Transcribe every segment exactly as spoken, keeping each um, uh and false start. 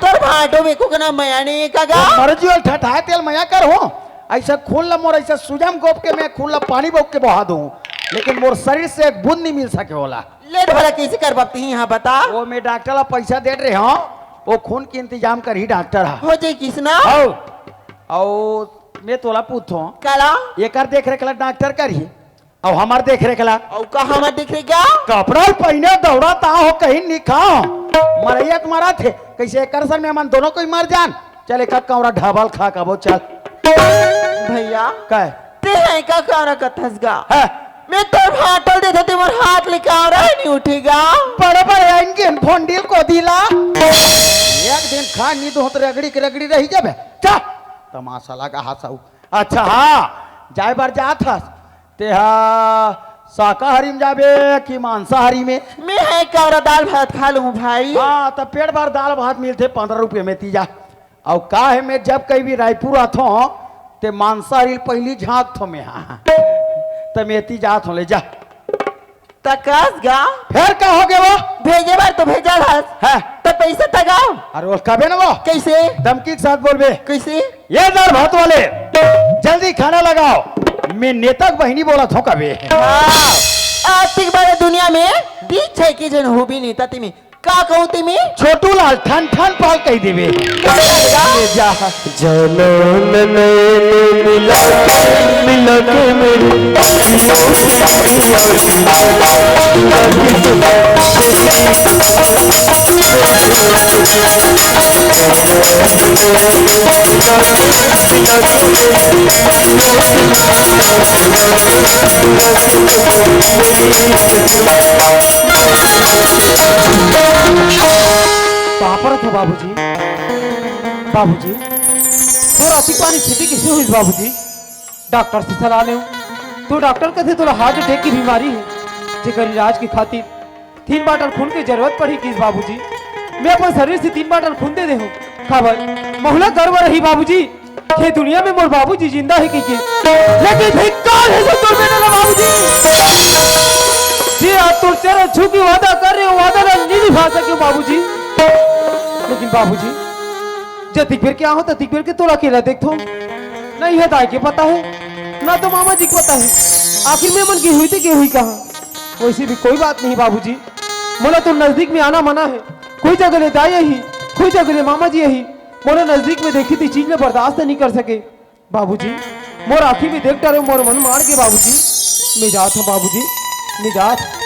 तोर भांटो में एको कना मया नहीं हे का गा? मरजी वाला ठठाए तेल मया कर हो। ऐसा खून ला मोर ऐसा सुजम गोप के मैं खून ला पानी बोक के बहा दूं, लेकिन मोर शरीर से एक बूंद नहीं मिल सके ओला। ले तो भला कैसे कर बकती यहाँ बता। वो मैं डॉक्टर ला पैसा दे रहे हो, वो खून के इंतजाम करही डॉक्टर हा। हो जाए किसना? हो। और मैं तोला पूछो। काला? एकर देख रेख ला डॉक्टर करही, और हमार देख रेख ला। और का हमार देख रेख का? कपड़ा पहिने दौड़ा ता हो कहीं निकाह। मरैया के मरा थे, कैसे एकर सर में मन दोनों कोई मर जान। चल एक कौरा ढाबल खा कबो चल। भैया। कहे? ते है का कौरा कथस गा? है। मैं तोर भांटो देथे ते मोर हाथ ले कौरा नहीं उठेगा। बड़े बड़े आएंगे फोंडिल को दिला। एक दिन खा नी दो तो रगड़ी के रगड़ी रही जाबे। चल। तमाशा लगा हंसाऊ। अच्छा हाँ, जाए बर जात हस। ते हा शाकाहारी में जाबे कि मांसाहारी में? मैं है कौरा दाल भात खा लूं भाई। हाँ, त पेट भर दाल भात मिलथे पंद्रह रुपये में तीजा। अउ का हे, मैं जब कहीं भी रायपुर आथो, ते मांसाहारी पहली झांकथो मैं, हाँ। त मैं ती जाथो, ले जा। तकस गा? फेर का हो गे वो? भेजे बर तो भेजा हस। हाँ। त पैसा तगाओ। अरे वो कबे न वो? कैसे? धमकी के साथ बोलबे। कैसे? ये दाल भात वाले, जल्दी खाना लगाओ। मैं नेता के बहिनी बोलत हो कबे। हाँ। आतिक बड़े दुनिया में बीच है कि जन हो भी नेता तिमी। का कहूँ तिमी? छोटू लाल ठन ठन पाल कह देवे। ले जा। जनम नैन मिला के, मिला के मेरी पापड़ थे बाबूजी। बाबूजी, तोर अतिक पानी खेती कैसे हुई बाबूजी? डॉक्टर से सलाह लेव, तो डॉक्टर कथे तोला हार्ट अटैक की बीमारी है, जेकर इलाज के खातिर तीन बाटल खून की जरूरत पड़ी किस बाबूजी। मैं अपन शरीर से तीन बाटल खून दे दे हूँ। खबर महुला गर्व रही बाबूजी, ये दुनिया में मोर बाबूजी जिंदा है कहिके। लेकिन धिक्कार है से तोर बेटा ला बाबूजी। जे आज तोर चरण छू के वादा कर रहे हो, वादा ला नहीं निभा सके बाबूजी। लेकिन बाबूजी, जतिक बेर के आहो, ततिक बेर के तोला अकेला देखथो। ना यह दाई के पता है, ना तो मामा जी के पता है। आखिर में मन की हुई थी, के हुई कहाँ? वैसे भी कोई बात नहीं बाबूजी, मोला तो नजदीक में आना मना है। कोई जगह ले दाई यही, कोई जगह ले मामा जी यही, मोला नजदीक में देखी थी चीज में बर्दाश्त नहीं कर सके। बाबूजी, मोर आँखी में देख डरे, मोर मन मार के बाबूजी। मैं जात हूँ बाबूजी, मैं जात हूँ।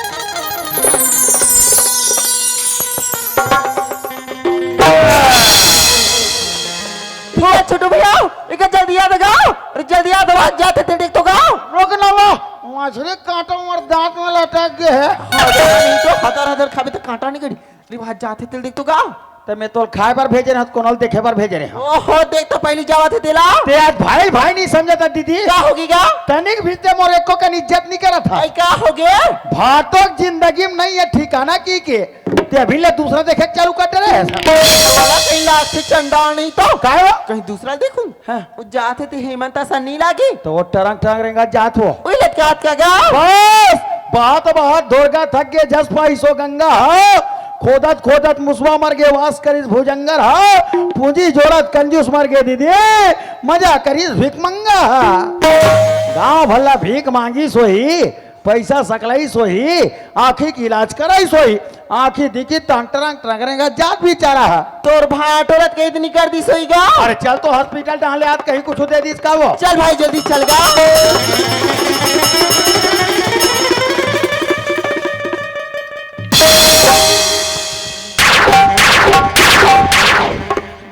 छोटू भैया, एक जल्दी याद गाओ, अरे जल्दी याद आवाज जाथे ते देख तो गाओ। रोक ना वो, मछली कांटा मोर दांत में लटक गए है। हाँ, नहीं तो हदर हदर खाबे तो कांटा निकली। रे भाई, जाथे तेल देख तो का? ते मैं तोल खाए बर भेजे रहत, कोनल देखे बर भेजे रहे। ओहो, देख तो पहली जावा थे तेला। ते आज भाई, भाई नहीं समझा था दीदी। का होगी का? तनिक भी ते मोर एको कन इज्जत नहीं करत था। आई का हो गया? भाटोक जिंदगी में नहीं है ठिकाना की के। ते अभी ले दूसरा देखे चालू कर रहे हैं। वाला कहीं लाख से चंडाल नहीं तो। का हो? कहीं दूसरा देखूं? हाँ। वो जात हे ते हेमंत असन नी लागी। तो वो टरंग टरंग रेंगा जात हो। उई लटकात का गा। बस, बात बहुत दुर्गा थक गे जस पाई सो गंगा हा। खोदत खोदत मुसवा मर गे वास करिस भुजंगर हा। पूंजी जोड़त कंजूस मर गे दीदी, मजा करिस भिकमंगा हा। गांव भला भीख मांगी सोही, पैसा सकलाई सोही, आँखी के इलाज कराई सोही, आँखी दिखी तंग टरंग टरंग रेंगा जात बिचारा हा। तोर भाटोरत के इतनी कर दी सोई गा। अरे चल तो हॉस्पिटल डाले आज कहीं कुछ दे दीस का वो। चल भाई जल्दी चल गा।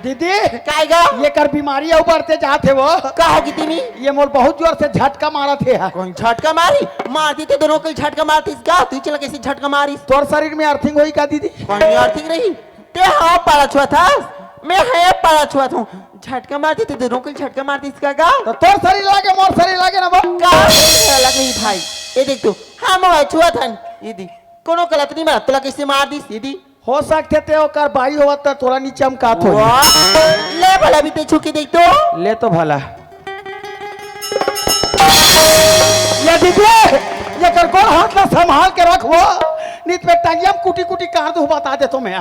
दीदी, काय गा? ये कर बीमारी अउ बढ़ते जात हे वो। का होगी तिमी? ये मोर बहुत जोर से झटका मारत हे हा। कौन झटका मारी? मारती ते दोनों कोई झटका मारती का? तू चला कैसे झटका मारी? तोर शरीर में अर्थिंग होई का दीदी? कौन अर्थिंग रही? ते हाँ पाला छुआ था? मैं है पाला छुआ था। झटका मारती ते दोनों कोई झटका मारती इसका का? तो तोर शरीर लागे मोर शरीर लागे ना वो। का लग रही भाई? ये देख तू, हाँ मैं छुआ था। ये दी, कोनो गलत नहीं मारा, तोला कैसे मार दी? ये दी। हो सकथे ते ओकर बाई होवत त तोला नी चमकात होही। वाह! ले भला भी ते छू के देख तो। ले तो भला। ये दीदी, ये कर गोड़ हाथ ला संभाल के रख वो। नित में टंगिया में कुटी कुटी काट दूँ बता दे तो मैं।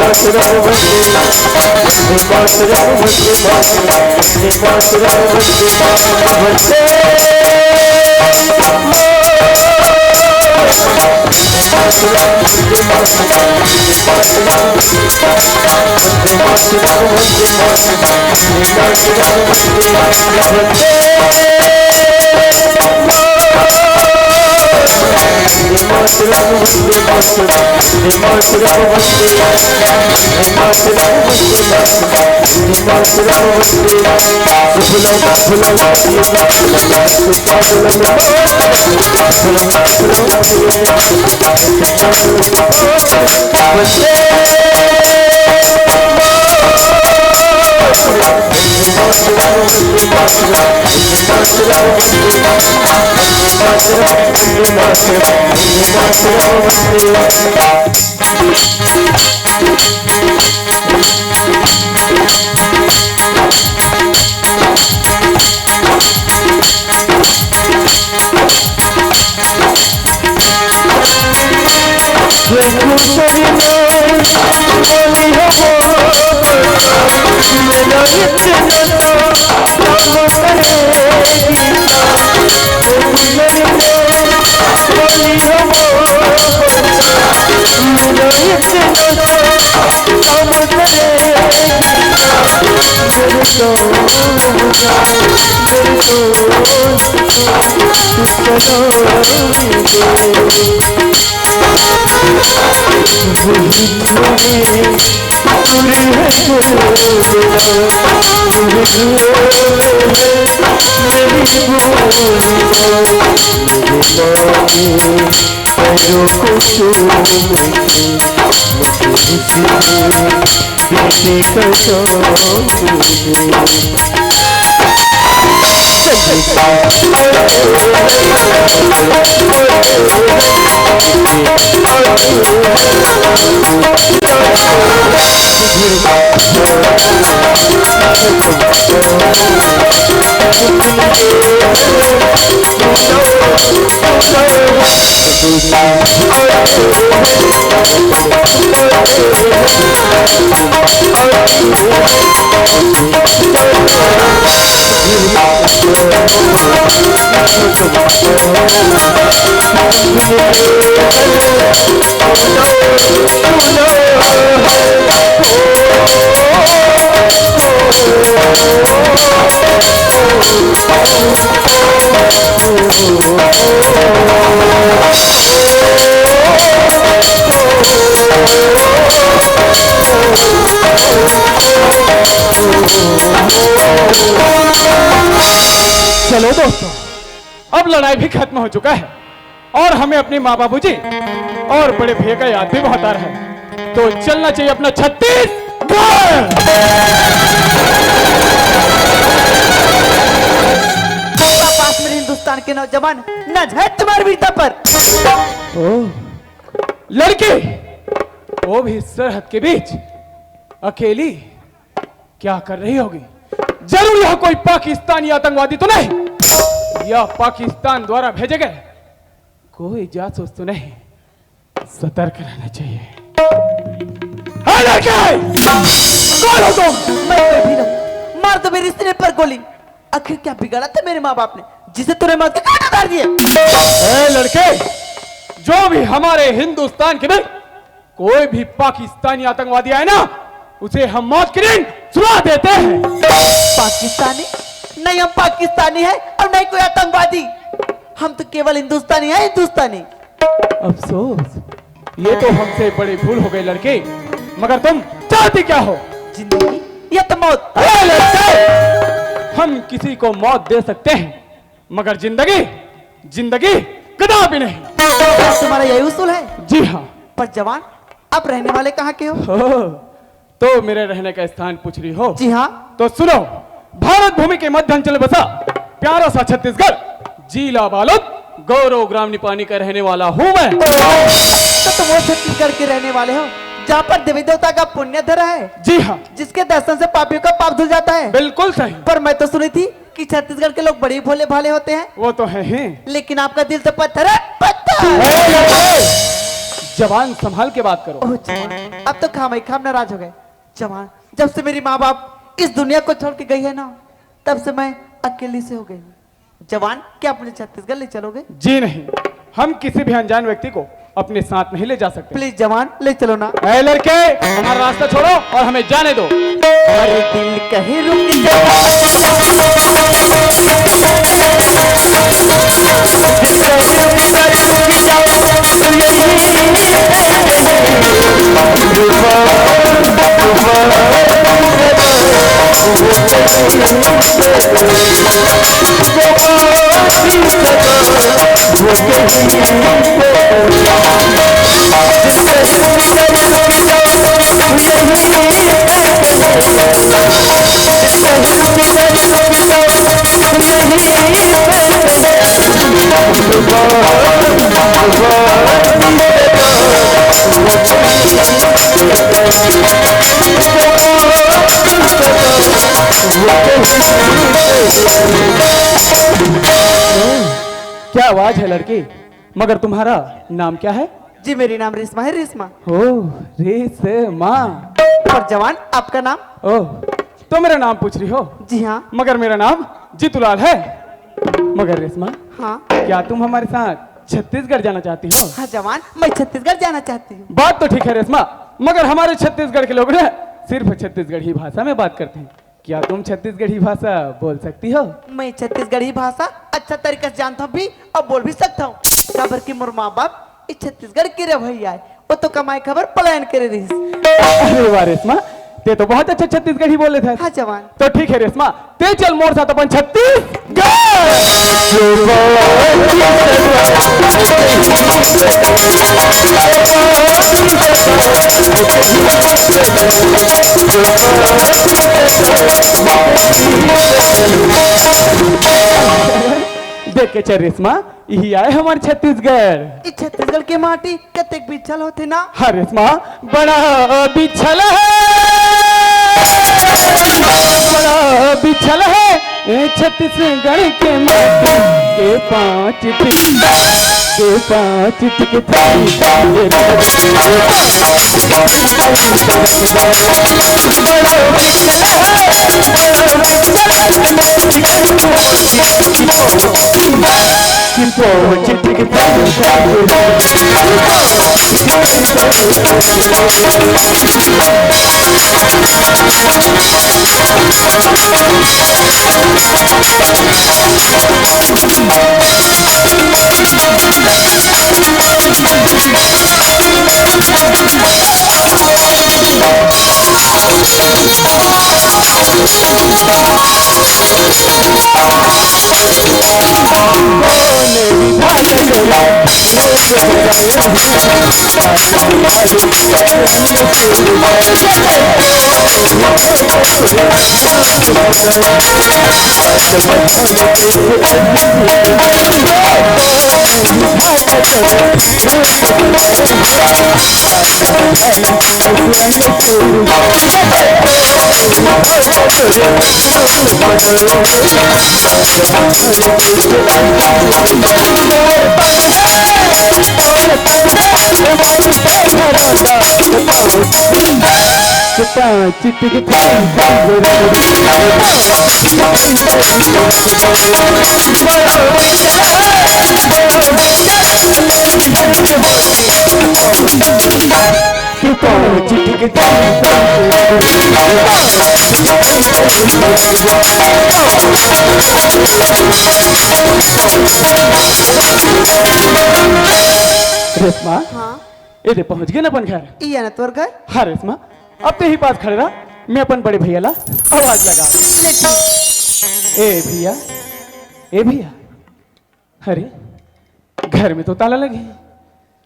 चलो दोस्तों, अब लड़ाई भी खत्म हो चुका है और हमें अपने माँ बाबूजी और बड़े भैया का याद भी बहुत आ रहा है, तो चलना चाहिए अपना छत्तीसगढ़। पास मेरे हिंदुस्तान के नौजवान, नाज है तुम्हारी वीरता पर। ओ, लड़की, वो भी सरहद के बीच अकेली क्या कर रही होगी? जरूर यह कोई पाकिस्तानी आतंकवादी तो नहीं, या पाकिस्तान द्वारा भेजे गए कोई जासूस तो नहीं। सतर्क रहना चाहिए। ए लड़के, कौन हो तुम? मैं कोई भी नहीं। मार दो मेरे सीने पर गोली। आखिर क्या बिगाड़ा था मेरे माँ बाप ने, जिसे तूने मौत के घाट उतार दिए? ए लड़के, जो भी हमारे हिंदुस्तान के में कोई भी पाकिस्तानी आतंकवादी आए ना, उसे हम मौत की नींद सुला देते हैं। पाकिस्तानी? नहीं, हम पाकिस्तानी हैं और नहीं कोई आतंकवादी। हम तो केवल हिंदुस्तानी हैं, हिंदुस्तानी। अफसोस, ये तो हमसे बड़ी भूल हो गई लड़के। मगर तुम चाहती क्या हो? जिंदगी या तो मौत? ए लड़के, हम किसी को मौत दे सकते हैं, मगर जिंदगी, जिंदगी कदापि नहीं। तुम्हारा यही उसूल है? जी हाँ। पर जवान, आप रहने वाले कहाँ के हो? हो, तो मेरे रहने का स्थान पूछ रही हो? जी हाँ। तो सुनो, भारत भूमि के मध्यांचल बसा प्यारा सा छत्तीसगढ़, जिला बालोद, गौरव ग्राम निपानी का रहने वाला हूँ मैं। तो तुम वो छत्तीसगढ़ के रहने वाले हो, जहाँ पर देवी देवता का पुण्य धरा है? जी हाँ। जिसके दर्शन से पापियों का पाप धुल जाता है? बिल्कुल सही। पर मैं तो सुनी थी कि छत्तीसगढ़ के लोग बड़े भोले भाले होते हैं। वो तो है ही। लेकिन आपका दिल तो पत्थर है, पत्थर। ए, ए, जवान, संभाल के बात करो। ओह जवान, अब तो खाम ही खाम नाराज हो गए। जवान, जब से मेरी माँ बाप इस दुनिया को छोड़ के गई है ना, तब से मैं अकेली से हो गई हूँ। जवान, क्या आप मुझे छत्तीसगढ़ ले चलोगे? जी नहीं, हम किसी भी अनजान व्यक्ति को अपने साथ नहीं ले जा सकते। प्लीज जवान, ले चलो ना। ए लड़के, हमारा रास्ता छोड़ो और हमें जाने दो। अरे दिल कहे रुक जा। क्या आवाज है लड़की, मगर तुम्हारा नाम क्या है? जी, मेरी नाम रेशमा है, रेशमा। ओ, रेशमा। पर जवान, आपका नाम? ओ, तो मेरा नाम पूछ रही हो? जी हाँ। मगर मेरा नाम जीतूलाल है। मगर रेशमा, हाँ। क्या तुम हमारे साथ छत्तीसगढ़ जाना चाहती हो? हाँ जवान, मैं छत्तीसगढ़ जाना चाहती हूँ। बात तो ठीक है रेशमा, मगर हमारे छत्तीसगढ़ के लोग ना सिर्फ छत्तीसगढ़ी भाषा में बात करते हैं। क्या तुम छत्तीसगढ़ी भाषा बोल सकती हो? मैं छत्तीसगढ़ी भाषा अच्छा तरीका से जानता हूँ भी, और बोल भी सकता हूँ, काबर कि मोर माँ बाप इस छत्तीसगढ़ के रहे भैया है, वो तो कमाई खबर पलायन करे रहिस। अरे वाह रेशमा, ते तो बहुत अच्छा छत्तीसगढ़ी बोले थे। हाँ जवान। तो ठीक है रेशमा, ते चल मोर साथ अपन छत्तीसगढ़। देख के चल रेशमा, यही आय हमर छत्तीसगढ़। ई छत्तीसगढ़ के माटी कतेक बिछल होथे ना। हाँ रेशमा, बड़ा बिछल हे, बड़ा बिछल हे, ए छत्तीसगढ़ के माटी के पाँच टिक, के पाँच टिक थारी। रेशमा, हाँ। ए दे पहुंच गे ना अपन घर। इया ना तोर घर। हाँ रेशमा, अब ते ही पास खड़े रह, मैं अपन बड़े भैया ला आवाज लगा। ले ठीक। ए भैया, ए भैया, अरे घर में तो ताला लगे,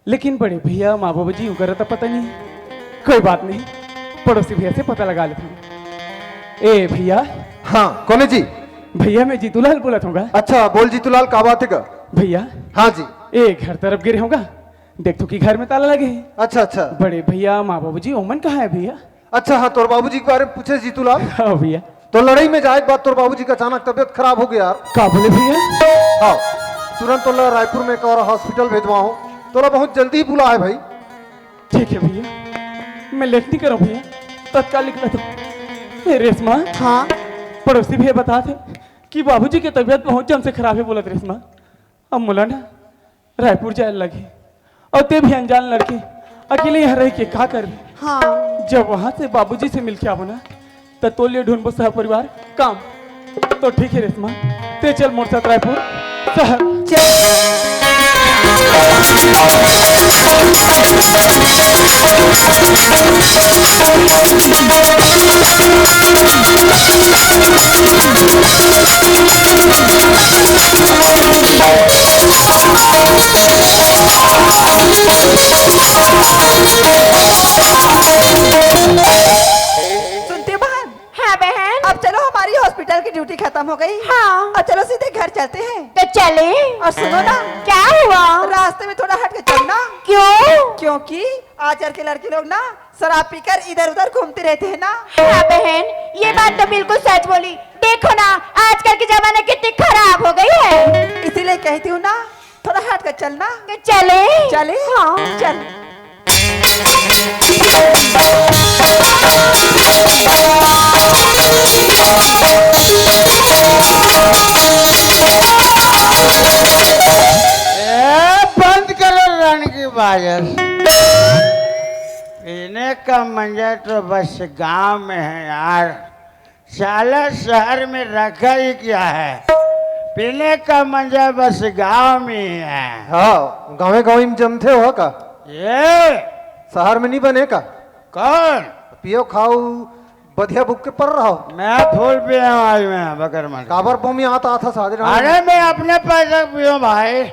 लेकिन बड़े भैया माँ बाबू जी उकर तो पता नहीं। कोई बात नहीं, पड़ोसी भैया से पता लगा लेता हूँ। ए भैया। हाँ, कौन है जी? भैया मैं जीतूलाल बोलत हूँ गा। अच्छा, बोल जीतूलाल, का बात है गा? भैया। हाँ जी। ए घर तरफ गे रहे हूँ गा, देख तो कि घर में ताला लगे हे। अच्छा, अच्छा। बड़े भैया, माँ बाबूजी, ओमन कहाँ हे भैया? अच्छा, हाँ, तोर बाबूजी के बारे में पूछे जीतूलाल। हाँ भैया। तो लड़ई में जाए के बाद तोर बाबूजी के अचानक तबीयत खराब हो गया यार। का बोले भैया? हाँ, तुरंत तोला रायपुर में एक और हॉस्पिटल भेजवाहूँ, तोला बहुत जल्दी ही बुलाए भाई। ठीक है भैया, मैं लेट नहीं करूँ भैया, तत्काल निकला तो। ए रेशमा, हाँ। पड़ोसी भैया बतात हे कि बाबूजी के तबीयत बहुत जम से खराब हे बोलत रेशमा। अब मोला ना रायपुर जाए लगे, और ते भी अनजान लड़के अकेले यहाँ रह के का करबे? हाँ। जब वहाँ से बाबूजी से मिल के आबो ना, त तोर लिए ढूंढबो सह परिवार काम। तो ठीक है रेशमा, ते चल मोर साथ रायपुर शहर। चल। सुनती हो बहन? हाँ बहन। अब चलो, हमारी हॉस्पिटल की ड्यूटी खत्म हो गई। हाँ। और चलो सीधे घर चलते हैं। तो चले। और सुनो ना। क्या हुआ? रास्ते में थोड़ा हट के चलना। क्यों? क्योंकि आजकल के लड़के लोग ना शराब पीकर इधर उधर घूमते रहते हैं ना। हाँ बहन, ये बात तो बिल्कुल सच बोली। देखो ना, आजकल के जमाने कितनी खराब हो गई है। इसीलिए कहती हूँ ना, थोड़ा हट कर चलना। चले? चले? हाँ। चल। ए, बंद करो रानी की बाजन। पीने का मजा तो बस गांव में है यार। साला शहर में रखा ही क्या है? पीने का मजा बस गांव में ही है। हाँ, गाँवे गाँव में जमते हो का? ये शहर में नहीं बने का? कौन? पियो खाओ, बढ़िया बुक के पर रहो। मैं फूल पिया आज मैं बकर मन। काबर बोमी आता था सादे ना। अरे, मैं अपने पैसा पियो भाई।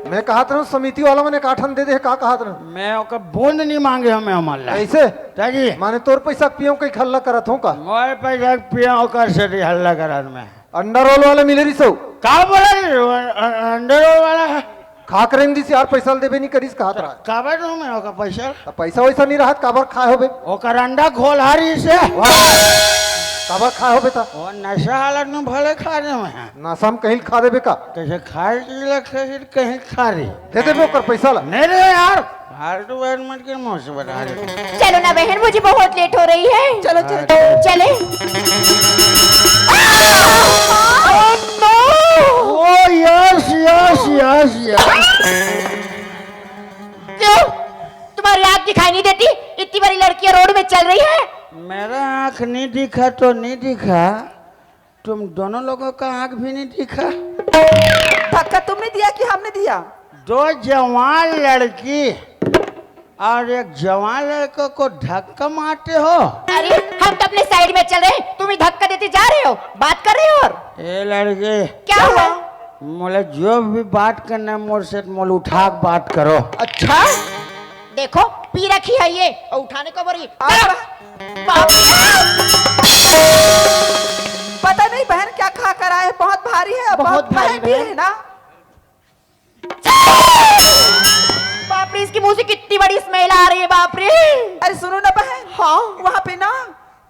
मैं कहा था समिति वाला मने काठन दे दे, का कहा था? मैं ओकर बूंद नहीं मांगे हूँ मैं हमार ला। ऐसे? ताकि माने तोर पैसा पियो कहीं खल्ला करत हो का? मोर पैसा पियो ओकर से हल्ला करत मैं। अंडा रोल वाला मिले रही सो। का बोला रे? अ-, अ-, अंडा रोल वाला है? खा करें दिस यार, पैसा देबे नहीं करिस कहा था। काबर दूं मैं ओकर पैसा? त पैसा वैसा नहीं रहत, काबर खाए होबे? ओकर अंडा खोल हारी से। वाह। काबर खाए होबे ता? वो नशा हालत में भले खा दे मैं। नशा में कहीं खा देबे का? कैसे खाए की लग से कहीं खा रही। दे देबे ओकर पैसा ला। नहीं रे यार, फालतू बात मत कर, मुझसे बता दे। चलो ना बहन, मुझे बहुत लेट हो रही है। चलो, चलो। चले। Oh, no! Oh, yes, yes, yes, yes. क्यों? तुम्हारी आंख दिखाई नहीं देती? इतनी बड़ी लड़कियां रोड में चल रही है। मेरा आंख नहीं दिखा तो नहीं दिखा, तुम दोनों लोगों का आंख भी नहीं दिखा। धक्का तुमने दिया कि हमने दिया? दो जवान लड़की और एक जवान लड़के को धक्का मारते हो। अरे, हम तो अपने साइड में चल रहे हैं, तुम ही धक्का देते जा रहे हो, बात कर रहे हो। और ए लड़के, क्या हुआ? मोला जो भी बात करना है मोर से, मोल उठा के बात करो। अच्छा, देखो, पी रखी है ये, और उठाने को बोल रही। बाप रे। पता नहीं बहन क्या खा कर आए, बहुत भारी है, बहुत बहुत भारी महंगी बहन। है ना। बाप रे, इसके मुंह से कितनी बड़ी स्मेल आ रही है, बाप रे। अरे सुनो ना बहन, हाँ। वहाँ पे ना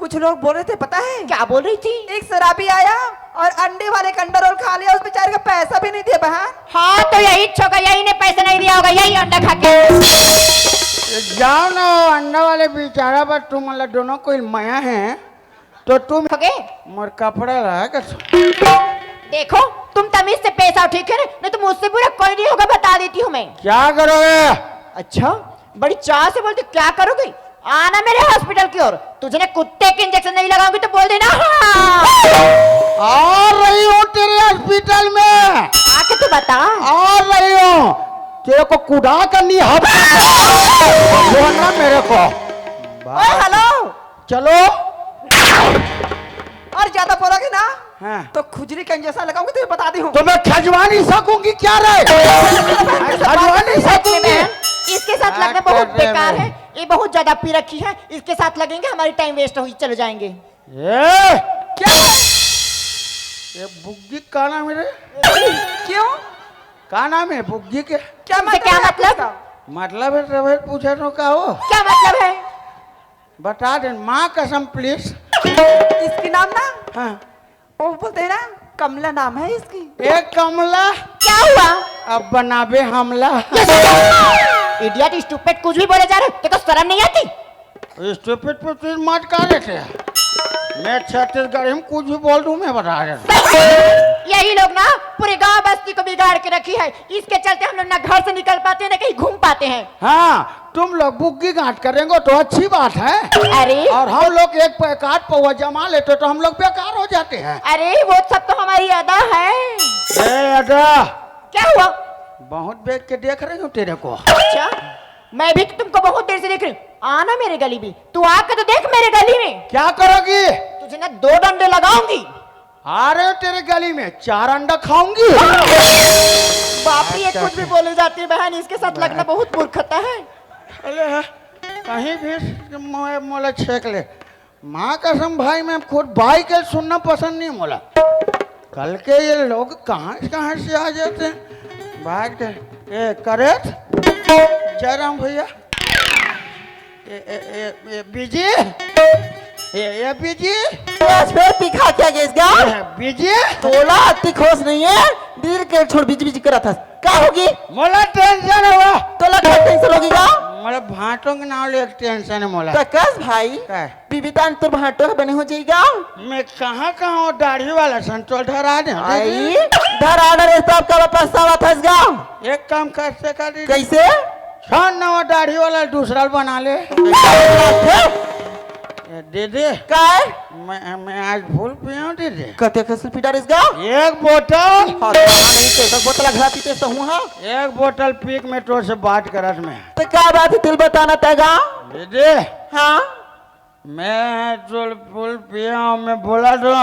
कुछ लोग बोल रहे थे, पता है? क्या बोल रही थी? एक शराबी आया और अंडे वाले का अंडा रोल खा लिया, उस बेचारे का पैसा भी नहीं दिया बहन। हाँ, तो यही होगा, यही ने पैसा नहीं दिया होगा, यही अंडा खा के। जाओ ना, अंडा वाले बेचारा, पर तुम मतलब दोनों कोई मया है तो तुम ओके। मोर कपड़ा ला के। देखो, तुम तमीज से पेश आओ, ठीक है ना? नहीं तो मुझसे बुरा कोई नहीं होगा, बता देती हूँ मैं। क्या करोगे? अच्छा, बड़ी चाह से बोलती, क्या करोगे? आना मेरे हॉस्पिटल की ओर, तुझे ना कुत्ते के इंजेक्शन नहीं लगाऊंगी तो बोल देना। हाँ। आ रही हूँ तेरे हॉस्पिटल में। आके तो बता। आ रही हूँ, तेरे को कुदा करनी है। बोलना मेरे को। ओए, हेलो। चलो। और ज्यादा बोलोगे ना, हाँ। तो खुजली का इंजेक्शन लगाऊंगी, तुझे बता दी हूँ। तो मैं खजवा नहीं सकूंगी क्या रे? मैं खजवा नहीं सकूंगी। इसके साथ लगना बहुत बेकार है, ये बहुत ज्यादा पी रखी है, इसके साथ लगेंगे हमारी टाइम वेस्ट होगी, चले जाएंगे। ए! क्या? ये बुग्गी का नाम है रे? क्यों? का नाम है बुग्गी के? क्या तुमसे मतलब क्या है मतलब? आपका? मतलब है, रवेल पूछा तो का हो? क्या मतलब है? बता दे, माँ कसम, प्लीज। इसकी नाम ना, हाँ। वो बोलते हैं ना, कमला नाम है इसकी। ए कमला। क्या हुआ? अब बनाबे हमला। इडियट, स्टूपिड, कुछ भी बोले जा रहे हो, तेरे को शर्म नहीं आती? स्टूपिड पे तुम मत कह रहे थे। मैं छत्तीसगढ़ी में कुछ भी बोल दूं, मैं बता रहा हूँ। यही लोग ना पूरे गांव बस्ती को बिगाड़ के रखी है, इसके चलते हम लोग ना घर से निकल पाते हैं, ना कहीं घूम पाते हैं। हाँ, तुम लोग बुग्गी गांठ करेंगे तो अच्छी बात है। अरे। और हम लोग एक पैकाट पौवा जमा लेते तो हम लोग बेकार हो जाते हैं। अरे, वो सब तो हमारी अदा है। ए अदा। क्या हुआ? बहुत बेग के देख रही हूँ तेरे को। अच्छा, मैं भी तो तुमको बहुत देर से देख रही हूँ। आना मेरे गली में, तू आके तो देख मेरे गली में। क्या करोगी? तुझे ना दो डंडे लगाऊंगी। आ रहे हो तेरे गली में, चार अंडा खाऊंगी। बाप रे, ये कुछ भी बोले जाती है बहन, इसके साथ लगना बहुत मूर्खता है। अरे हाँ, कहीं भी मोए-, मोला छेक ले। माँ कसम भाई, मैं खुद भाई के सुनना पसंद नहीं मोला। कल के ये लोग कहाँ से, कहाँ से आ जाते हैं। बाहर के, ए, करेत, जयराम भैया, ए, ए, ए, ए, बीजी, ए, ए, बीजी। आज फिर तीखा क्या गैस गा? ए, बीजी। तोला अति खोस नहीं है, दिल के छोड़ बीजी बीजी करा था। का होगी? मोला टेंशन हुआ। तोला का टेंशन होगी गा? मोला भांटो के नाम ले टेंशन है मोला। तो कस भाई, का? बीबी तान तोर भांटो ह बने हो जाएगा। मैं कहाँ कहाँ वो दाढ़ी वाला संतोल धरा दे। आई, धरा दे रे, सब का पछतावा थस गा। एक काम कर से कर दे। कैसे? छह नवा दाढ़ी वाला दूसरा बना ले। कैसे? ए, दीदी, काय? मैं, मैं आज full पियो, दीदी। कते के सुल्फी डारिस गा? एक बोतल। हाँ, तो नहीं तो एक बोतल घला पीते तो हूँ, हाँ। एक बोतल पी के मैं तोर से बात करत मैं। तो का बात है, तिल बताना तैं गा? दीदी, हाँ। मैं तो full पियो, मैं बोला तो,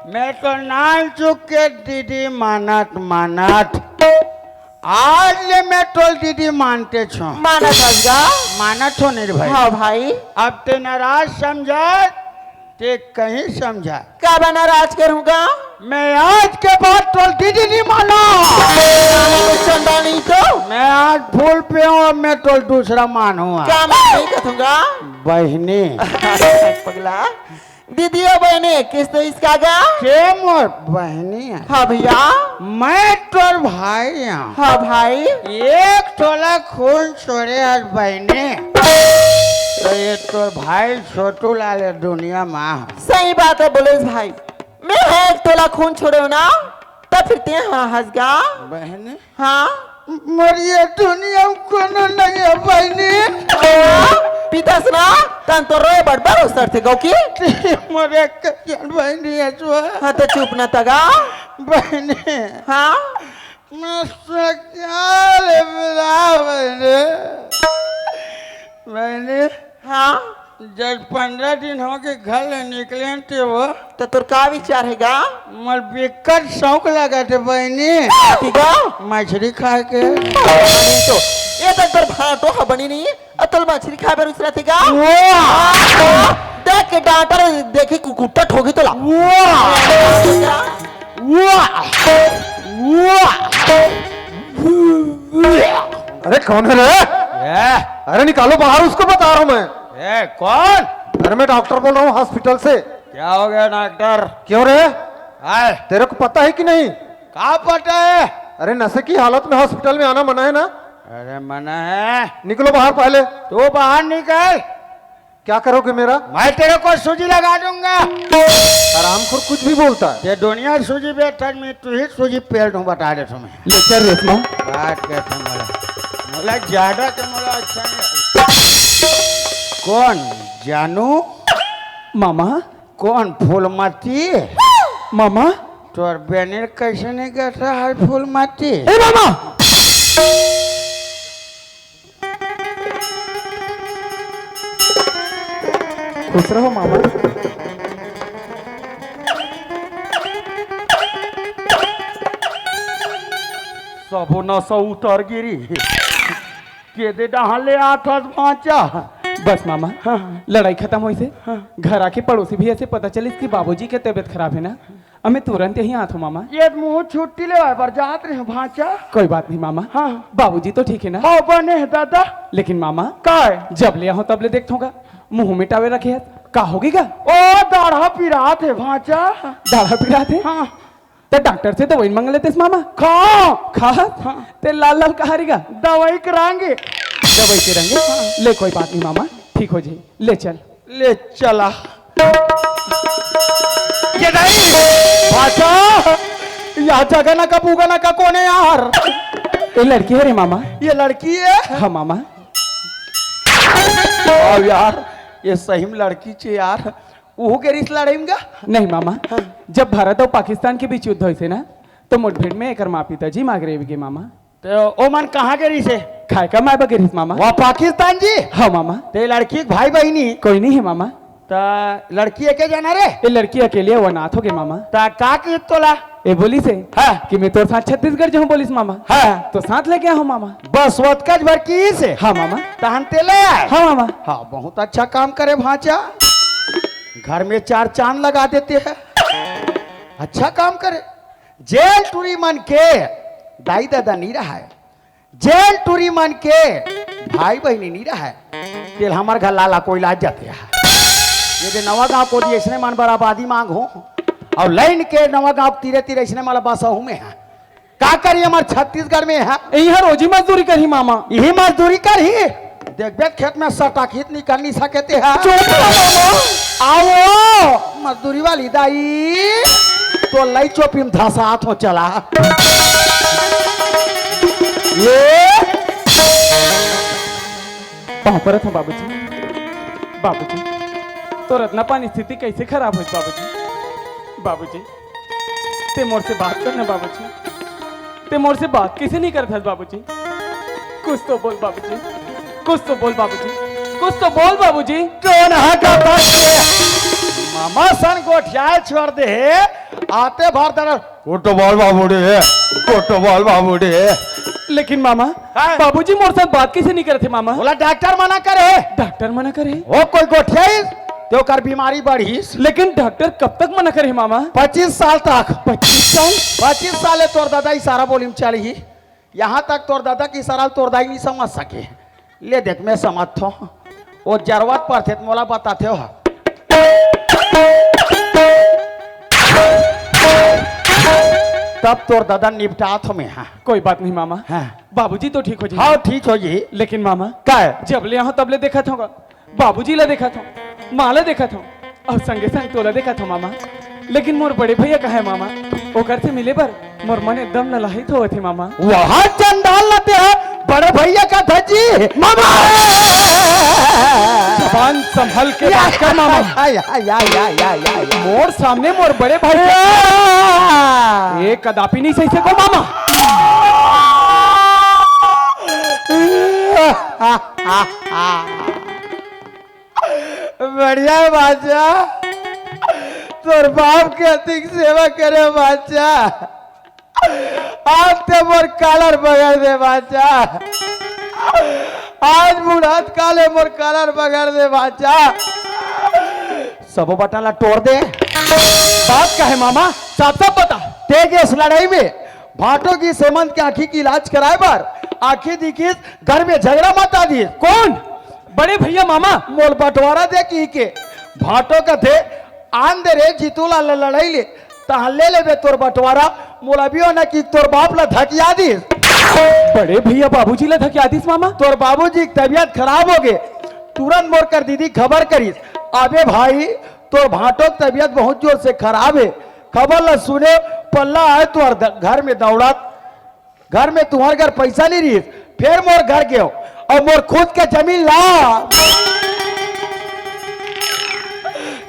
मैं तो नान चुके दीदी मानत मानत। आज ले मैं तोल दीदी मानते छो। मानत हस गा? मानत हो नहीं रे भाई। हाँ भाई। अब ते नाराज समझा, ते कहीं समझा। का बा नाराज करूँगा? मैं आज के बाद तोल दीदी नहीं मानो। माने कुछ चंदा नहीं तो? मैं आज full पियो, अब मैं तोल दूसरा मानूंगा। का मैं नहीं कथूंगा? बहनी। पगला। दीदी ओ बहनी, किस तो इसका गा? के मोर बहनी है। हाँ भैया। मैं तोर भाई हूँ। हाँ भाई। एक तोला खून छोड़े आज बहनी। तो ये तोर भाई छोटू लाल है दुनिया में। सही बात है बोलेस भाई, मैं है एक तोला खून छोड़े हूँ ना, तब फिर ते हाँ हंस गा। बहनी। हाँ। मरिए दुनिया में कोनो नहीं है बहनी। हाँ, पीतस ना, तन तो रोए बड़ बड़ उसर थे गौ की। मरे कल्याण बहनी है जो। हाँ, तो चुप ना तगा। बहनी। हाँ। मैं सख्याल बिना बहनी। बहनी। हाँ। जब पन्द्रह दिन हो के घर ले निकले थे वो। तो तोर का विचार है गा? मोर बिकट शौक लगा थे बहनी। ठीक है। मछली खाए के। तो ये तक तोर भाटो ह बनी नहीं, अतल मछली खाए पर उसरा थी गा? वाह! देख के डांटर देखी कुकुट्टा ठोकी तोला। वाह! वाह! वाह! अरे कौन है रे? ए? अरे निकालो बाहर, उसको बता रहा हूँ मैं। ए, कौन? अरे मैं डॉक्टर बोल रहा हूँ हॉस्पिटल से। क्या हो गया डॉक्टर? क्यों रे? आए। तेरे को पता है कि नहीं? का पता है? अरे नशे की हालत में हॉस्पिटल में आना मना है ना? अरे मना है। निकलो बाहर पहले। तू बाहर निकल। क्या करोगे मेरा? मैं तेरे को सूजी लगा दूंगा। हरामखोर कुछ भी बोलता है। ये दुनिया सूजी बेचता है, मैं तू ही सूजी पेल दूं, बता दे तुम्हें। ले चल रेशमा। बात करते मोला। मोला ज्यादा तो मोला अच्छा नहीं। कौन? जानू? मामा। कौन? फूलमती? मामा। तोर बेनेर कैसे नहीं करता है फूलमती? ए मामा। खुश रहो मामा। सबो नशा उतर गिरी। के दे डहान ले आथस भांचा। बस मामा, हाँ। लड़ाई खत्म होइसे। हाँ। घर आके पड़ोसी भैया से पता चलिस कि बाबूजी के तबीयत खराब है ना। अमे तुरंत यहीं आथो मामा। ये मुंह छुट्टी लेवाय बर जात रहे भांचा। कोई बात नहीं मामा। हाँ। बाबूजी तो ठीक है ना? हाँ, बने है दादा। लेकिन मामा, काय? जब ले आहो तब ले देखथों का मुंह मिटावे रखे है, का होगी का? ओ, दाढ़ा पिरात है भांचा। दाढ़ा पिरात है? हाँ। तो डॉक्टर से दवाई मंग लेतेस मामा। खा। खा? हाँ। ते लाल लाल कहा रिगा? दवाई के रंगे। दवाई के रंगे? हाँ। ले कोई बात नहीं मामा, ठीक हो जाए, ले चल। ले चला। ये नहीं, भांचा, या जगह ना का बूगा ना का कोने यार। ये लड़की है रे मामा। ये लड़की है? हाँ मामा। अब यार, ये सही में लड़की छे यार। ओहू के रिस लड़ाई में गा? नहीं मामा, हाँ। जब भारत और पाकिस्तान के बीच युद्ध होइसे ना, तो मुठभेड़ में एकर माँ पिताजी माग रहे गे मामा। तो ओ मन कहाँ के रिस है? खाए का माय बगे रिस मामा। वाह, पाकिस्तान जी? हाँ मामा। ते लड़की के भाई बहिनी? कोई नहीं है मामा। त लड़की एके जना रे? ये लड़की अकेली है, वो अनाथ हो गई मामा। त का की तोला? ये बोलिसे हाँ। कि मैं तोर साथ छत्तीसगढ़ जाहूँ बोलिस मामा। हाँ। तो साथ लेके आऊँ मामा। बस वतकच भर की से? हाँ मामा। तहन ते ले आए? हाँ मामा। हाँ, बहुत अच्छा काम करे भांचा, घर में चार चांद लगा देते हैं। अच्छा काम करे। जेन टूरी मन के दाई ददा नी रहाय, जेन टूरी मन के भाई बहिनी नी रहाय, तेला हमर घर लाला कोई लाज जाते हैं। ये दे नवा गांव कोती अइसने मन बर आबादी मांग हो, अउ लाइन के नवा गांव तीरे तीरे अइसने मन ला बसाहूं मैं हा। का करी हमर छत्तीसगढ़ में हा? इहाँ रोजी मजदूरी करही मामा। इही मजदूरी करही? देखबे खेत में सटाखित निकल नहीं सके ते हा। चुप रहो मामा। आओ, मजदूरी वाली दाई, तो लई चोपी में धसात हो चला। ये पाँव परत हूँ बाबूजी, बाबूजी, तोर अतना पानी स्थिति कैसे खराब होइस बाबूजी? बाबूजी, ते मोर से बात करना बाबूजी। ते मोर से बात कैसे नहीं करत हस बाबूजी? कुछ तो बोल बाबूजी, कुछ तो बोल बाबूजी, कुछ तो बोल बाबूजी। कौन हा का बात हे? मामा सन गोठियाए छोड़ दे हे, आते भर दर कुछ तो बोल बाबूजी, कुछ तो बोल बाबूजी। लेकिन मामा, हाँ? बाबूजी मोर साथ बात कैसे नहीं करत हे मामा? बोला डॉक्टर मना करे। डॉक्टर मना करे? वो कोई गोठियाइस, ते ओकर बीमारी बढ़िस। लेकिन डॉक्टर कब तक मना करे मामा? पच्चीस साल तक। पच्चीस साल? पच्चीस साल ले तोर दादा इशारा बोली में चलही। यहाँ तक तोर दादा के इशारा तोर दाई नहीं समझ सके। ले देख, मैं समझथो। वो जरूरत पड़थे त मोला बताथे हो। तब तोर दादा निपटात हो मैं, हाँ। कोई बात नहीं मामा। हाँ। बाबूजी तो ठीक हो जी। हाँ, ठीक हो जी। लेकिन मामा, का है? जब ले आहो तब ले देखत होगा, बाबूजी ला देखत हो, माँ ला देखत हो, अउ संगे संग तोला देखत हो मामा। लेकिन मोर बड़े भैया कहाँ हे मामा? ओकर से मिले बर मोर मन एकदम ललाहित होवत हे मामा। वहाँ चंडाल लते है, बड़े भैया का धज्जी। मामा! जबान संभल के बात कर मामा। या, या, या। मोर सामने मोर बड़े भाई के ये कदापि नहीं सही सको मामा। बढ़िया बाचा, तोर बाप के अतिक सेवा करे बाचा। आज ते मोर कालर पकड़ दे बाचा, आज बुढ़त काले मोर कालर पकड़ दे बाचा। सबो बटन ला तोड़ दे। बात का हे मामा? साफ साफ बता। ते गेस लड़ाई में भाटो की सेमंत के आँखी के इलाज कराए बर आँखी दिखिस, घर में झगड़ा मचा दिस। कौन? बड़े भैया मामा। मोर बंटवारा दे कहिके भाटो कथे, आन दे रे जीतू ला ल-, लड़ाई ले, तहाँ ले लेबे तोर बंटवारा। मोला भी होना कि तोर बाप ला धकिया दिस। बड़े भैया बाबूजी ला धकिया दिस मामा। तोर बाबूजी के तबीयत खराब हो गे, तुरंत मोर कर दीदी खबर करिस। अबे भाई, तोर भाटो के तबीयत बहुत जोर से खराब हे। खबर ला सुने, पल्ला आए तोर द-, घर में दौड़त। घर में तुम्हार घर पैसा नहीं रहिस, फिर मोर घर गेंव अउ मोर खुद के जमीन ला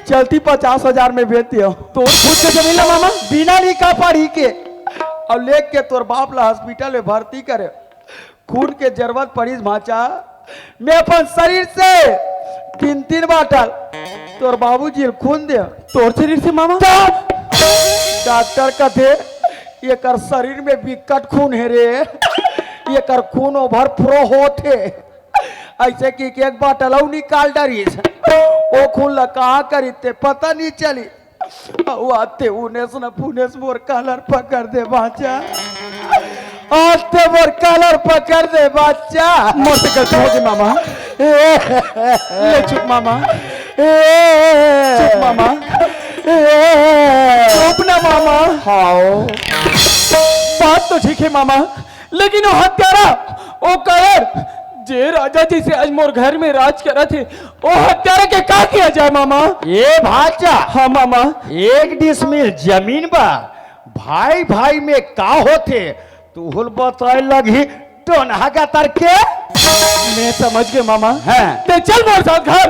चलती पचास हजार में बेच देंव। तोर खुद के जमीन ला मामा? बिना लिखा पढ़ी के, अउ लेके तोर बाप ला हॉस्पिटल में भर्ती करे। खून के जरूरत पड़िस भांचा, मैं अपन शरीर से तीन तीन बाटल तोर बाबूजी ल खून दे। तोर शरीर से मामा? तब डॉक्टर कथे, "एकर शरीर में बिकट खून हे रे, एकर खून overflow होत हे।" ऐसे कि एक बाटल अउ निकाल डरिस। ओ खून ला कहाँ करिस ते पता नहीं चली। अउ आते उनेस न पुनेस मोर कालर पकड़ दे बाचा। आते मोर कालर पकड़ दे बाचा। मोर से गलती हो गई मामा। ए, ले चुप मामा। ए, चुप मामा। ए, चुप ना मामा। हाओ। बात तो ठीक हे मामा, लेकिन वो हत्यारा, वो कायर, जे राजा जी से आज मोर घर में राज करत हे, वो हत्यारा के का किया जाए मामा? ए भांचा। हाँ मामा। एक डिसमिल जमीन बा, भाई भाई में का होथे, तुहूल बताए लगही टोनहा का तरके। मैं समझ गे मामा। हाँ। ते चल मोर साथ घर,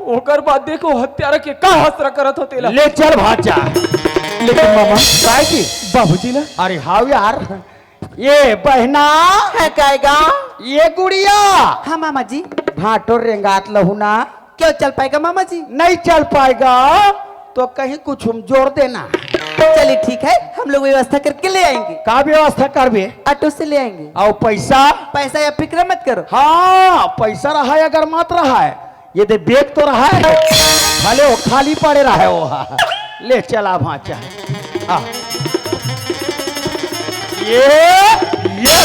ओकर बाद देखो हत्यारा के का हसरा करत हो तेला। ले चल भांचा। लेकिन मामा, काय जी? बाबूजी ला। अरे हाव यार, ये बहना। है कायगा? ये गुड़िया। हाँ मामा जी। भांटो रेंगात लहू ना। क्यों चल पाएगा मामा जी? नहीं चल पाएगा तो कहीं कुछ हम जोड़ देना। चलिए ठीक है, हम लोग व्यवस्था करके ले आएंगे। का व्यवस्था करबे? ऑटो से ले आएंगे। अउ पैसा? पैसा या फिक्र मत करो। हाँ, पैसा रहा अगर मत रहा, ये दे बैग तो रहा है, भले वो खाली पड़े रहा है वो। ले चला भांचा। आ। ये, ये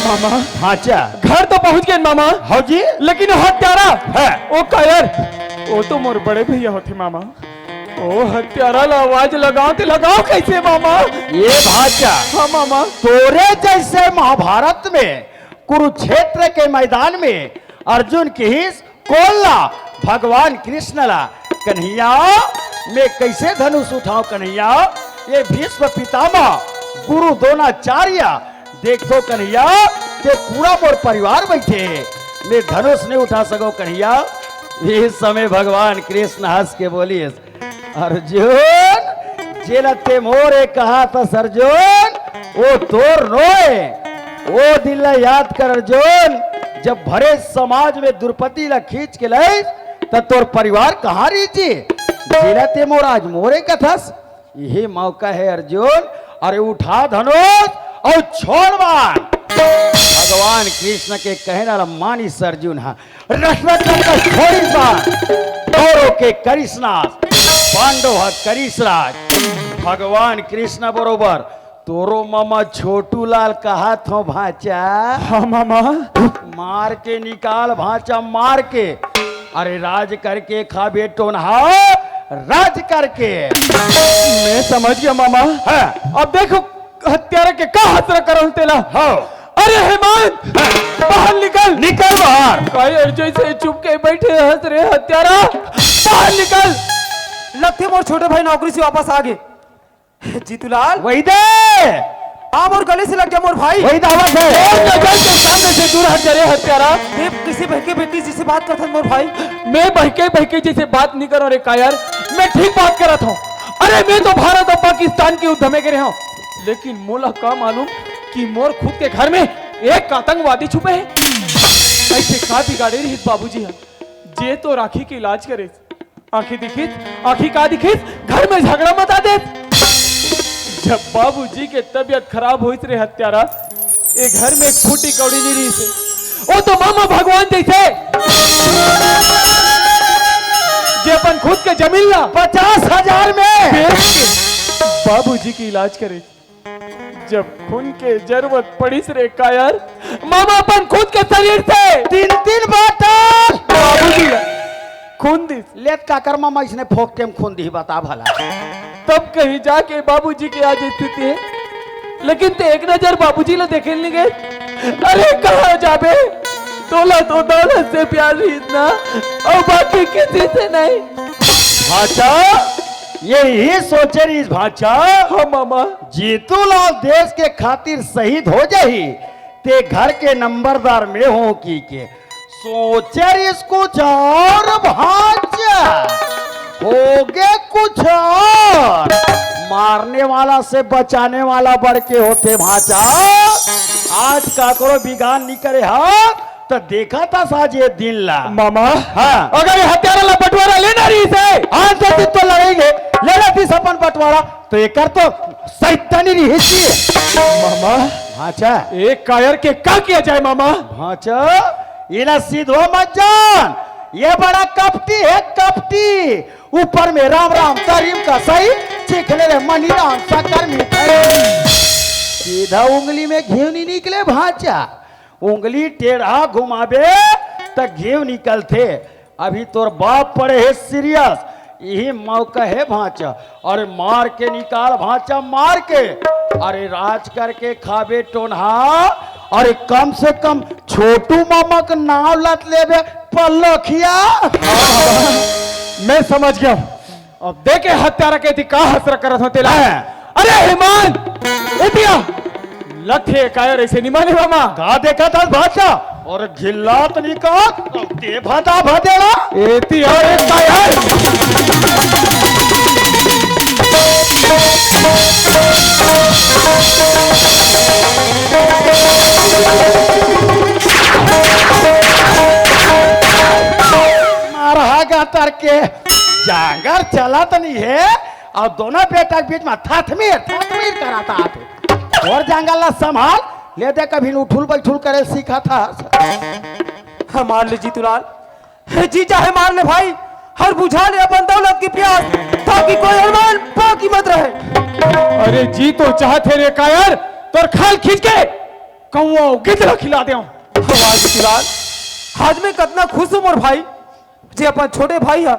मामा। भांचा। घर तो पहुंच गए मामा। हाँ जी। लेकिन वो हत्यारा। है। वो कायर। वो तो मोर बड़े भैया होथे मामा। वो हत्यारा ला आवाज लगाओ ते लगाओ कैसे मामा? ये भांचा। हाँ मामा। तोरे जैसे महाभारत में कुरुक्षेत्र के मैदान में अर्जुन किहिस कोन ला? भगवान कृष्ण ला। कन्हैया, मैं कैसे धनुष उठाऊं कन्हैया? ये भीष्म पितामह, गुरु द्रोणाचार्य, देख तो कन्हैया, ये पूरा मोर परिवार बैठे हे। मैं धनुष नहीं उठा सको कन्हैया। इस समय भगवान कृष्ण हंस के बोलिस, अर्जुन, जेला ते मोर ए कहाथस अर्जुन, ओ तोर नोय। ओ दिन ला याद कर अर्जुन, जब भरे समाज में द्रौपदी ला खींच के लइस, त तोर परिवार कहाँ रहिस? जेला ते मोर आज मोर ए कथस, इही मौका हे अर्जुन, अरे उठा धनुष अउ छोड़ बाण। भगवान कृष्ण के कहना ला मानिस अर्जुन ह, रसवत रसवत छोड़िस बाण। कौरव के करिस नाश, पांडव ह करिस राज। भगवान कृष्ण बरोबर तोरो ममा छोटू लाल कहाथों भांचा। हाँ मामा। मार के निकाल भांचा, मार के। अरे राज करके खाबे टोनहा, राज करके। मैं समझ गया मामा। हाँ। अब देखो हत्यारा के का हसरा करन तेला। हाँ। अरे हेमंत, बाहर निकल। निकल बाहर। कायर जैसे चुप के बैठे हस रे हत्यारा, बाहर निकल। लगथे मोर छोटे भाई नौकरी से वापस आ गे। जीतूलाल। वही दे। आ मोर गले से लग जा मोर भाई। वही दावा से। मोर नजर के सामने से दूर हट जा रे हत्यारा। मैं किसी बहके बहके जैसे बात करथन मोर भाई। मैं बहके बहके जैसे बात नहीं करों रे कायर, मैं ठीक बात करत हूँ। अरे मैं तो भारत और पाकिस्तान के युद्ध में गिरे हूँ, लेकिन मोला का मालूम कि मोर खुद के घर में एक आतंकवादी छुपे हे। ऐसे का बिगाड़े रहिस बाबूजी ह, जे तो राखी के इलाज करे। आंखी दिखिस, आंखी का दिखिस, घर में झगड़ा मचा देस। जब बाबूजी के तबीयत खराब होइस रे हत्यारा, ए घर में एक फूटी कौड़ी नहीं रहिस हे। ओ तो मामा भगवान जैसे, जे अपन खुद के जमीन ला पचास हजार में बेच के बाबूजी के इलाज करे। जब खून के जरूरत पड़िस रे कायर, मामा अपन खुद के शरीर से तीन तीन बाटल बाबूजी ला खून दिस। लेत काकर मामा इसने फोकटे में खून दिही बता भला। तब कहीं जाके बाबूजी के आज स्थिति हे, लेकिन ते एक नजर बाबूजी ला देखे नहीं गए। अरे कहाँ जाबे, तोला तो दौलत से प्यार रहिस ना, अउ बाकी किसी से नहीं। भांचा, यही सोचे रहिस भांचा। हाँ मामा। जीतू लाल देश के खातिर शहीद हो जाही, ते घर के नंबरदार में हो की के। सोचे रहिस कुछ और भांचा, होगे कुछ और। मारने वाला से बचाने वाला बढ़ के होथे भांचा। आज काकरो बिगाड़ नहीं करे हा, त देखा था साज ये दिन ला। मामा, हाँ। अगर ये हत्यारा ला बंटवारा लेना रहिस हे, हाँ, तो दिन तो लड़ेंगे, लेना थी सपन बंटवारा, तो एकर तो सैतानी रहिस हे। मामा, भांचा। एक कायर के का किया जाए मामा? भांचा, इला सीधो मत जान, ये बड़ा कपटी हे, कपटी। ऊपर में राम राम तरीम का सही, चिखले रे मनी राम सकल मिठाई। सीधा उंगली में घी नहीं निकले भांचा। उंगली टेढ़ा घुमाबे त घीव निकलथे। अभी तोर बाप पड़े हे सीरियस, यही मौका हे भांचा। अरे मार के निकाल भांचा, मार के। अरे राज करके खाबे टोनहा। अरे कम से कम छोटू मामा के नाव लत लेबे पल्लोखिया। मैं समझ गया हूँ। अब देखे हत्यारा के एती का हसरा करत हो तेला। हाँ। अरे हेमंत, एतिया लथे कायर ऐसे निमाने मामा। का देखत हस भांचा? और झिल्लात निकाल, ते भदा भदेड़ा। एतिया रे कायर। मारहा गा तर के। जांगर चलत नहीं हे, अउ दोनों बेटा के बीच में थथमीर, थथमीर कराता आथे। और जांगर ला संभाल, ले दे कभी उठुल बैठुल करे सीखा था। हाँ, मार ले जीतूलाल, हे जीजा हे मार ले भाई, हर बुझा ले अपन दौलत की प्यास, ताकि कोई अरमान बाकी मत रहे। अरे जी तो चाहत हे रे कायर, तोर खाल खींच के कौआ गिद्ध ला खिला दे। वाह जीतूलाल, आज मैं कतना खुश हूँ मोर भाई, जे अपन छोटे भाई हा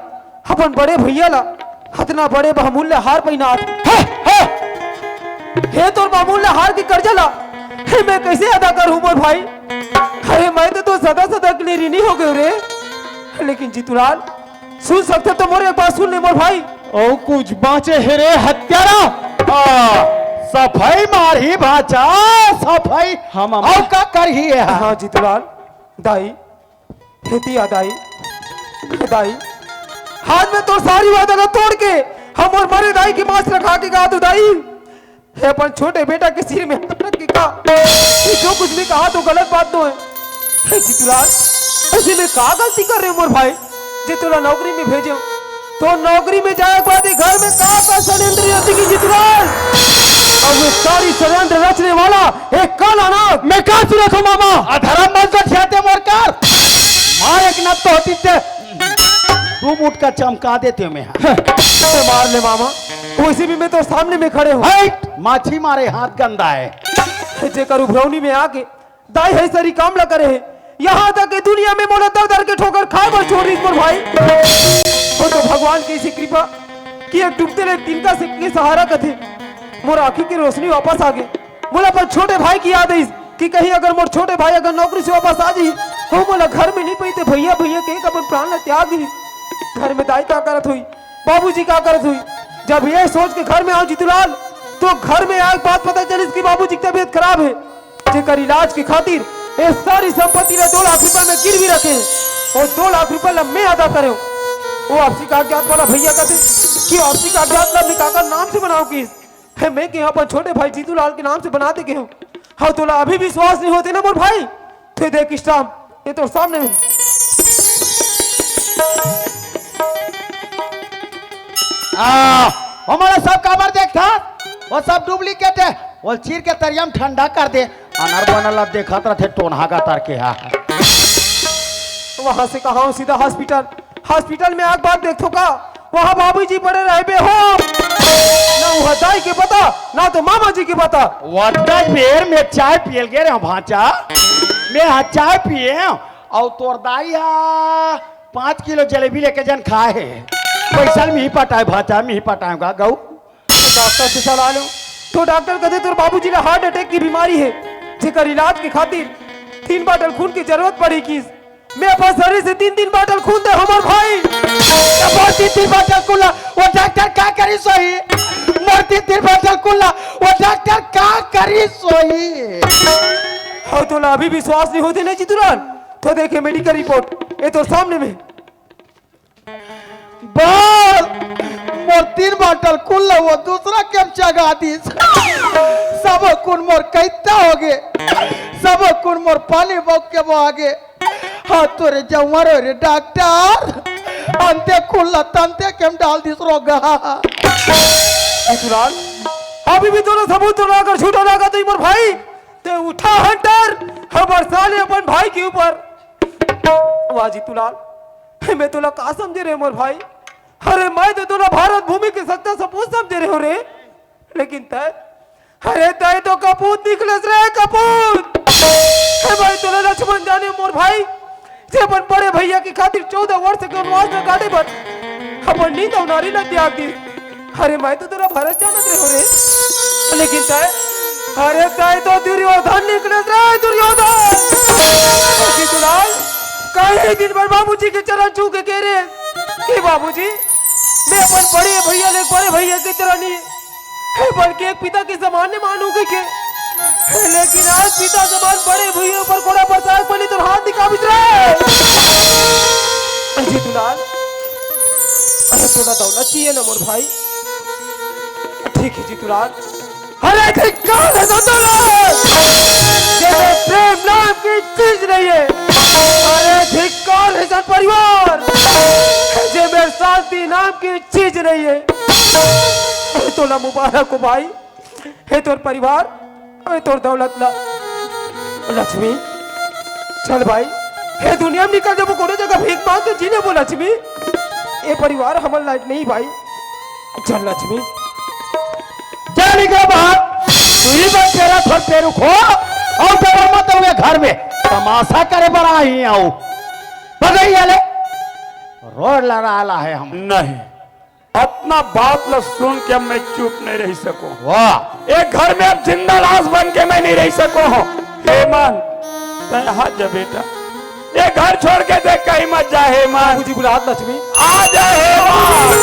अपन बड़े भैया ला अतना बड़े बहुमूल्य हार पहिनात। हे, हे! हे तोर बहुमूल्य हार के कर्जा ला, हे मैं कैसे अदा करहूं मोर भाई? अरे मैं तो, तो सदा सदा के लिए ऋणी हो गयो रे। लेकिन जीतूलाल, सुन सकथे तो मोर एक बात सुन ले मोर भाई। अउ कुछ बांचे हे रे हत्यारा? आ, सफाई मारही भांचा, सफाई। हाँ, मामा। अउ का करही ये? हाँ जीतूलाल, दाई, खेती आ दाई, दाई, आज मैं तोर सारी वादा ला तोड़ के हम अउ मरे दाई के मांस ला खा के गा दो दाई। हे अपन छोटे बेटा के सिर में हाथ रख के का, कि जो कुछ भी कहा तो गलत बात तो है। हे जीतूलाल, अइसे मैं का गलती करे रहेंव मोर भाई, जे तोला नौकरी में भेजेंव? तो नौकरी में जाए के बाद ये घर में का का षड्यंत्र रचथे जीतूलाल? अउ ये सारी षड्यंत्र रचने वाला एक काला नाग। मैं का सुनत हंव मामा? अधरम मन तो ध्याते मोर कर। मार एक नत तो होतिस ते। दू मुटका चमका देतेंव मैं। ते मार ले मामा, वइसे भी मैं तोर सामने में खड़े हंव। हट, माछी मारे हाथ गंदा हे। जेकर उभरौनी में आके दाई हे सरी काम ला करे हे, इहां तक के दुनिया में मोला दर दर के ठोकर खाए बर छोड़ दिस मोर भाई। ओ तो भगवान के अइसे कृपा कि एक डूबते ले तिनका से के सहारा कथे मोर आंखी के रोशनी वापस आ गे। मोला अपन छोटे भाई के याद आइस कि कहीं अगर मोर छोटे भाई अगर नौकरी से वापस आ जाही, त मोला घर में नइ पाही ते भइया भइया कहिके अपन प्राण ला त्याग दिही। घर में दाई का करत होही, बाबूजी का करत होही। जब ये सोच के घर में आंव जीतूलाल, तो घर में आए के बाद पता चलिस कि बाबूजी की तबीयत खराब हे, जेकर इलाज के खातिर ये सारी संपत्ति ला दो लाख रुपया में गिरवी रखे हे। वो दो लाख रुपया ला मैं अदा करेंव। वो आपसी कागजात वाला भइया कथे कि वो आपसी कागजात ला मैं काकर नाम से बनावंव किहिस। हे, मैं के अपन छोटे भाई जीतूलाल के नाम से बना दे के हंव। हाँ, तोला अभी विश्वास नइ होत हे ना मोर भाई? ते देख स्टाम्प, ये तोर सामने में। आ, हमन ला सब काबर देखथस? वो सब डुप्लीकेट हे। वो चीर के तरिया में ठंडा कर दे। अनर बनर ला देखत रथे टोनहा गतर के हा। वहां से कहा हंव सीधा हॉस्पिटल। हॉस्पिटल में आके बाद देखथों का, वहां बाबूजी पड़े रहे बेहोश। ना वहां दाई के पता, ना तो मामा जी के पता। वद्दा बेर में चाय पिए ल गे रहेंव भांचा, मैं हा चाय पिएंव, अउ तोर दाई हा पांच किलो जलेबी लेके झन खाए हे। पइसा ल मिही पटाएंव भांचा, मिही पटाएंव गा गऊ। तो डॉक्टर से सलाह लेंव, तो डॉक्टर कथे तोर बाबूजी ला हार्ट अटैक के बीमारी हे, जेकर इलाज के खातिर तीन बाटल खून के जरूरत पड़ही किहिस। मैं अपन शरीर से तीन तीन बाटल खून दे हंव मोर भाई। मोर तीन तीन बाटल खून ला वो डॉक्टर का करिस होही? मोर तीन तीन बाटल खून ला वो डॉक्टर का करिस होही? हाँ, तोला अभी विश्वास नइ होत हे ना जीतूलाल? तो देख ये मेडिकल रिपोर्ट, ये तोर सामने में। बस, मोर तीन बाटल खून ला वो दूसरा के म चघा दिस। सबो खून मोर कइंता हो गे, सबो खून मोर पानी बउक के बहा गे। हाँ, तोरे जउंवर हो रे डॉक्टर, अंते खून ला तंते के म डाल दिस रोगहा। जीतूलाल, अभी भी तोला सबूत तोला अगर झूठा लागत होही मोर भाई, ते उठा हंटर, हमर साले अपन भाई के ऊपर। वाह जीतूलाल, मैं तोला का समझे रहेंव मोर भाई? अरे मैं तो तोला भारत भूमि के सच्चा सपूत समझे रहेंव रे, लेकिन तैं, अरे तैं तो कपूत निकलेस रे कपूत। हे मैं तोला लक्ष्मण जानेंव मोर भाई, जे अपन बड़े भइया के खातिर चौदह वर्ष के वनवास ला काटे बर अपन नींद अउ नारी ला त्याग दिस। अरे मैं तो तोला भरत जानत रहेंव रे, लेकिन तैं, अरे तैं तो दुर्योधन निकलेस रे दुर्योधन। लेकिन सुनाई, कई दिन बर बाबूजी के चरण छू के कहे रे कि बाबूजी, मैं अपन बड़े भइया ले बड़े भइया के तरह नहीं, बल्कि एक पिता के समान ने मानूं कहिके। लेकिन आज पिता समान बड़े भइया ऊपर घोड़ा बरसाए बनी तोर हाथ दिखा बितरा। जीतूलाल, अरे तोला दौलत चाहिए ना मोर भाई? ठीक है जीतूलाल। अरे धिक्कार हे तोला, ये प्रेम नाम की चीज नहीं है। अरे धिक्कार हे जन परिवार, ये मेरे शांति नाम की चीज नहीं है। तोला मुबारक हो भाई। हे तोर परिवार, हे तोर दौलत ला। लक्ष्मी, चल भाई, हे दुनिया में निकल जाबो कोनो जगह भीख मांग के जी लेबो लक्ष्मी। ए परिवार हमर लायक नहीं भाई। चल लक्ष्मी। जा निकल बाहर। तू ही बन तेरा थोर पेरू खो। अउ डर मत हुए घर में। तमाशा करे बर आई हंव। भगई आले। रोड लड़ा ला हे हम। नहीं। अतना बात ला सुन के अब मैं चुप नहीं रह सको। वाह। एक घर में अब जिंदा लाश बन के मैं नहीं रह सको हूँ। हेमंत, तै हाथ जा बेटा, ये घर छोड़ के देख कहीं मत जा हेमंत। बाबूजी बुलात लक्ष्मी। आ जा हेमंत।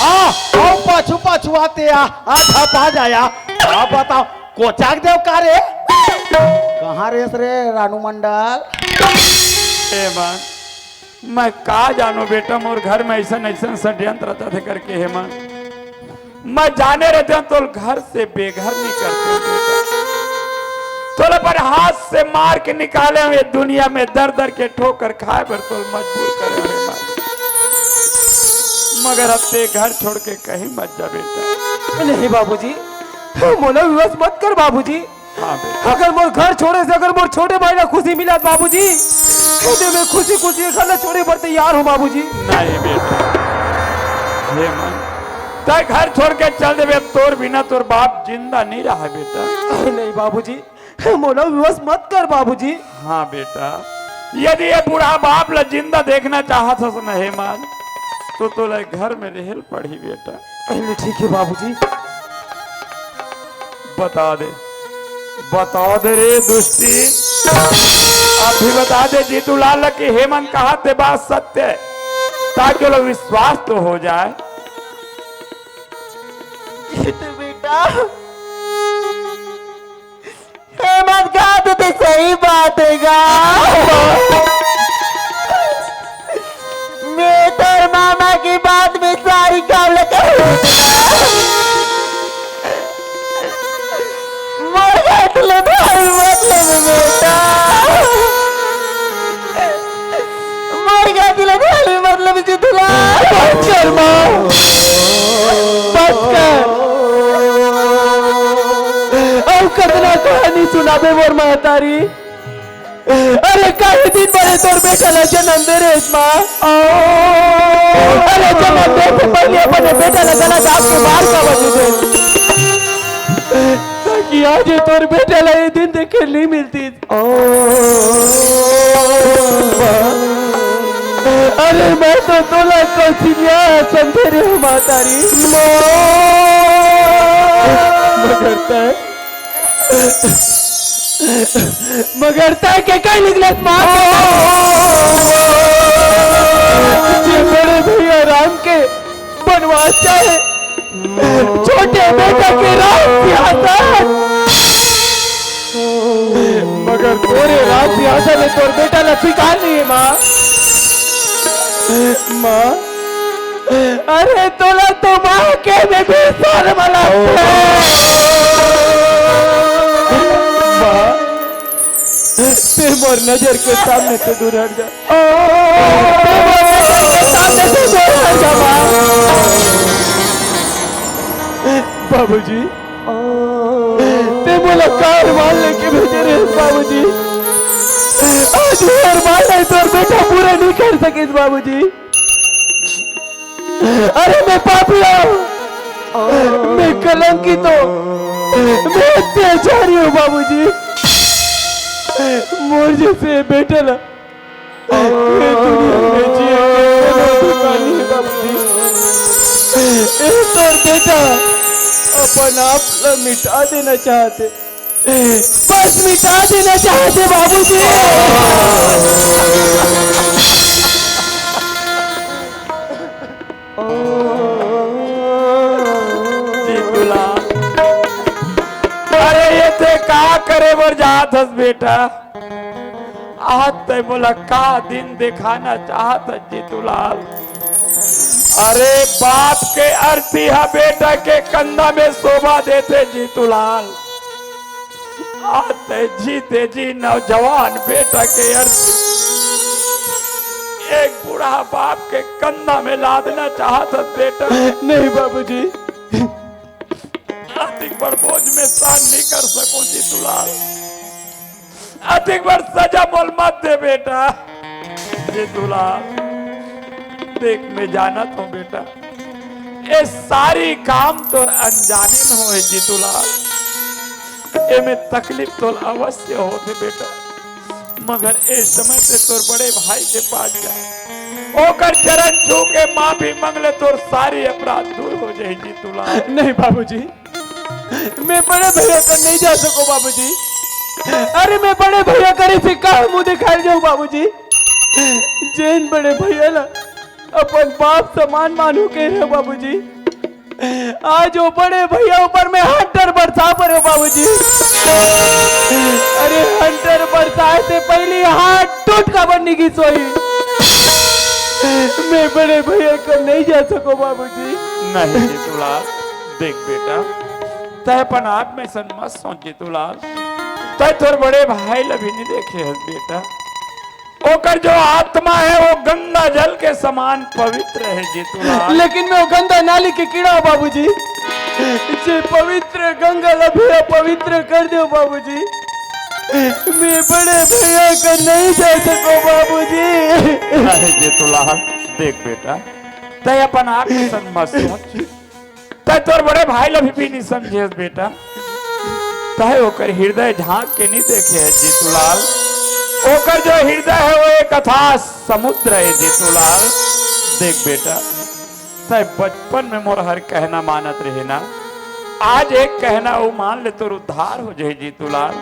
आ, आओ पाछू पाछू आते आ, आ धपा जाया। आप बताओ, कोचाक देव का रे? कहाँ रेस रे रानू मंडल? हेमंत, मैं का जानों बेटा, मोर घर में अइसन अइसन षड्यंत्र रचथे करके। हेमंत, मैं जाने रहते हूँ तोला घर से बेघर नहीं करते हूँ बेटा। तोला अपन हाथ से मार के निकाले हूँ, ये दुनिया में दर दर के ठोकर खाए बर तोला मजबूर करे हूँ हेमंत। मगर अब ते घर छोड़ के कहीं मत जा बेटा। नहीं बाबूजी, मोला विवश मत कर बाबूजी। हाँ बेटा। अगर मोर घर छोड़े से अगर मोर छोटे भाई ला खुशी मिलत बाबूजी, तो मैं खुशी खुशी घर ला छोड़े बर तैयार हूँ बाबूजी। नहीं बेटा, हेमंत, तैं घर छोड़ के चल देबे, तोर बिना तोर बाप जिंदा नहीं रहा बेटा। नहीं बाबूजी, मोला विवश मत कर बाबूजी। हाँ बेटा, यदि ये बूढ़ा बाप ला जिंदा देखना चाहत हस न हेमंत, तो तोला घर में रहेल पड़ही बेटा। नहीं, ठीक है बाबूजी। बता दे, बता दे रे दुष्टी, अभी बता दे जीतूलाल ला कि हेमंत कहा ते बात सत्य है, ताकि वो लोग विश्वास तो हो जाए। ये तो बेटा, हेमंत कहा तो, तो सही बात है गा। मैं तोर मामा की बात में सारी काम लगा। मोर घर ले भाई मतलब बेटा, मोर घर ले भाई मतलब जीतूलाल। बस कर माँ, बस कर। अब कतना कहानी सुनाबे मोर महतारी। अरे कई दिन बड़े तोर बेटा ला जन्म दे रे माँ। अरे जन्म दे से पहले अपने बेटा ला गला दाब के मार का वजह दे, ताकि आज तोर बेटा ला ये दिन देखे नहीं मिलती। अरे मैं तो तोला कौशल्या समझे रे महतारी। मगर तैं मगर तैं के कई निकलत माँ के, जे बड़े भैया राम के बनवास चाहे, छोटे बेटा के राज सिंहासन। मगर तोरे राज सिंहासन में तोर बेटा ला स्वीकार नहीं है माँ। माँ, अरे तोला तो माँ के में भी शर्म लगथे। माँ, ते मोर नजर के सामने से दूर हट जा। ते मोर नजर के सामने से दूर हट जा माँ। बाबूजी, ते मोला का अरमान लेके भेजे रहे बाबूजी? आज वो अरमान नहीं तोर बेटा पूरा नहीं कर सकिस बाबूजी। अरे मैं पापी हूँ, मैं कलंकित हूँ, मैं अत्याचारी हूँ बाबूजी। मोर जैसे बेटा ला ये दुनिया में जिए के कोनो अधिकार नहीं है बाबूजी। ये तोर बेटा अपन आप ला मिटा देना चाहथे, बस मिटा देना चाहथे बाबूजी। जीतूलाल, अरे ये ते का करे बर जात हस बेटा? आज ते मोला का दिन दिखाना चाहत हस जीतूलाल? अरे बाप के अर्थी हा बेटा के कंधा में शोभा देथे जीतूलाल। आज ते जीते जी नौजवान बेटा के अर्थी एक बूढ़ा बाप के कंधा में लादना चाहत हस बेटा। नहीं बाबूजी। अतिक बड़ बोझ में सहन नहीं कर सकूं जीतूलाल। अतिक बड़ सजा मोल मत दे बेटा। जीतूलाल, देख मैं जानत हूँ बेटा, ये सारी काम तोर अनजाने में होए जीतूलाल। एमे तकलीफ तो अवश्य होथे बेटा, मगर ए समय ते तोर बड़े भाई के पास जा, ओकर चरण छू के माफी मांग ले, तोर सारी अपराध दूर हो जाही जीतूलाल। नहीं बाबूजी, मैं बड़े भैया कर नहीं जा सको बाबूजी। अरे मैं बड़े भैया करे से का मुंह दिखाई जाऊं बाबूजी? जेन बड़े भैया ला अपन बाप समान मानू के रहे बाबूजी, आज वो बड़े भैया ऊपर में हंटर बरसा पड़े बाबूजी। अरे हंटर बरसाए से पहले हाथ नहीं की सोई। मैं बड़े भैया कर नहीं जा सको बाबूजी। नहीं जीतूलाल, देख बेटा, तय अपन आप में सन मत सोच जीतूलाल, तय तोर बड़े भाई ला भी नहीं देखे है बेटा। ओकर जो आत्मा है वो गंगा जल के समान पवित्र है जीतूलाल। लेकिन मैं वो गंदा नाली के कीड़ा हूँ बाबूजी, जे पवित्र गंगा ला भी अपवित्र कर दे बाबूजी। मैं बड़े भैया कर नहीं जा सको बाबूजी। अरे जीतूलाल, देख बेटा, तय अपन आप में सन मत सोच। तय तोर बड़े भाई ला भी, भी नहीं समझे बेटा। तय ओकर हृदय झांक के नहीं देखे है जीतूलाल। ओकर जो हृदय है वो एक अथाह समुद्र है जीतूलाल। देख बेटा, तय बचपन में मोर हर कहना मानत रहे ना, आज एक कहना वो मान ले तोर उद्धार हो जाए जीतूलाल।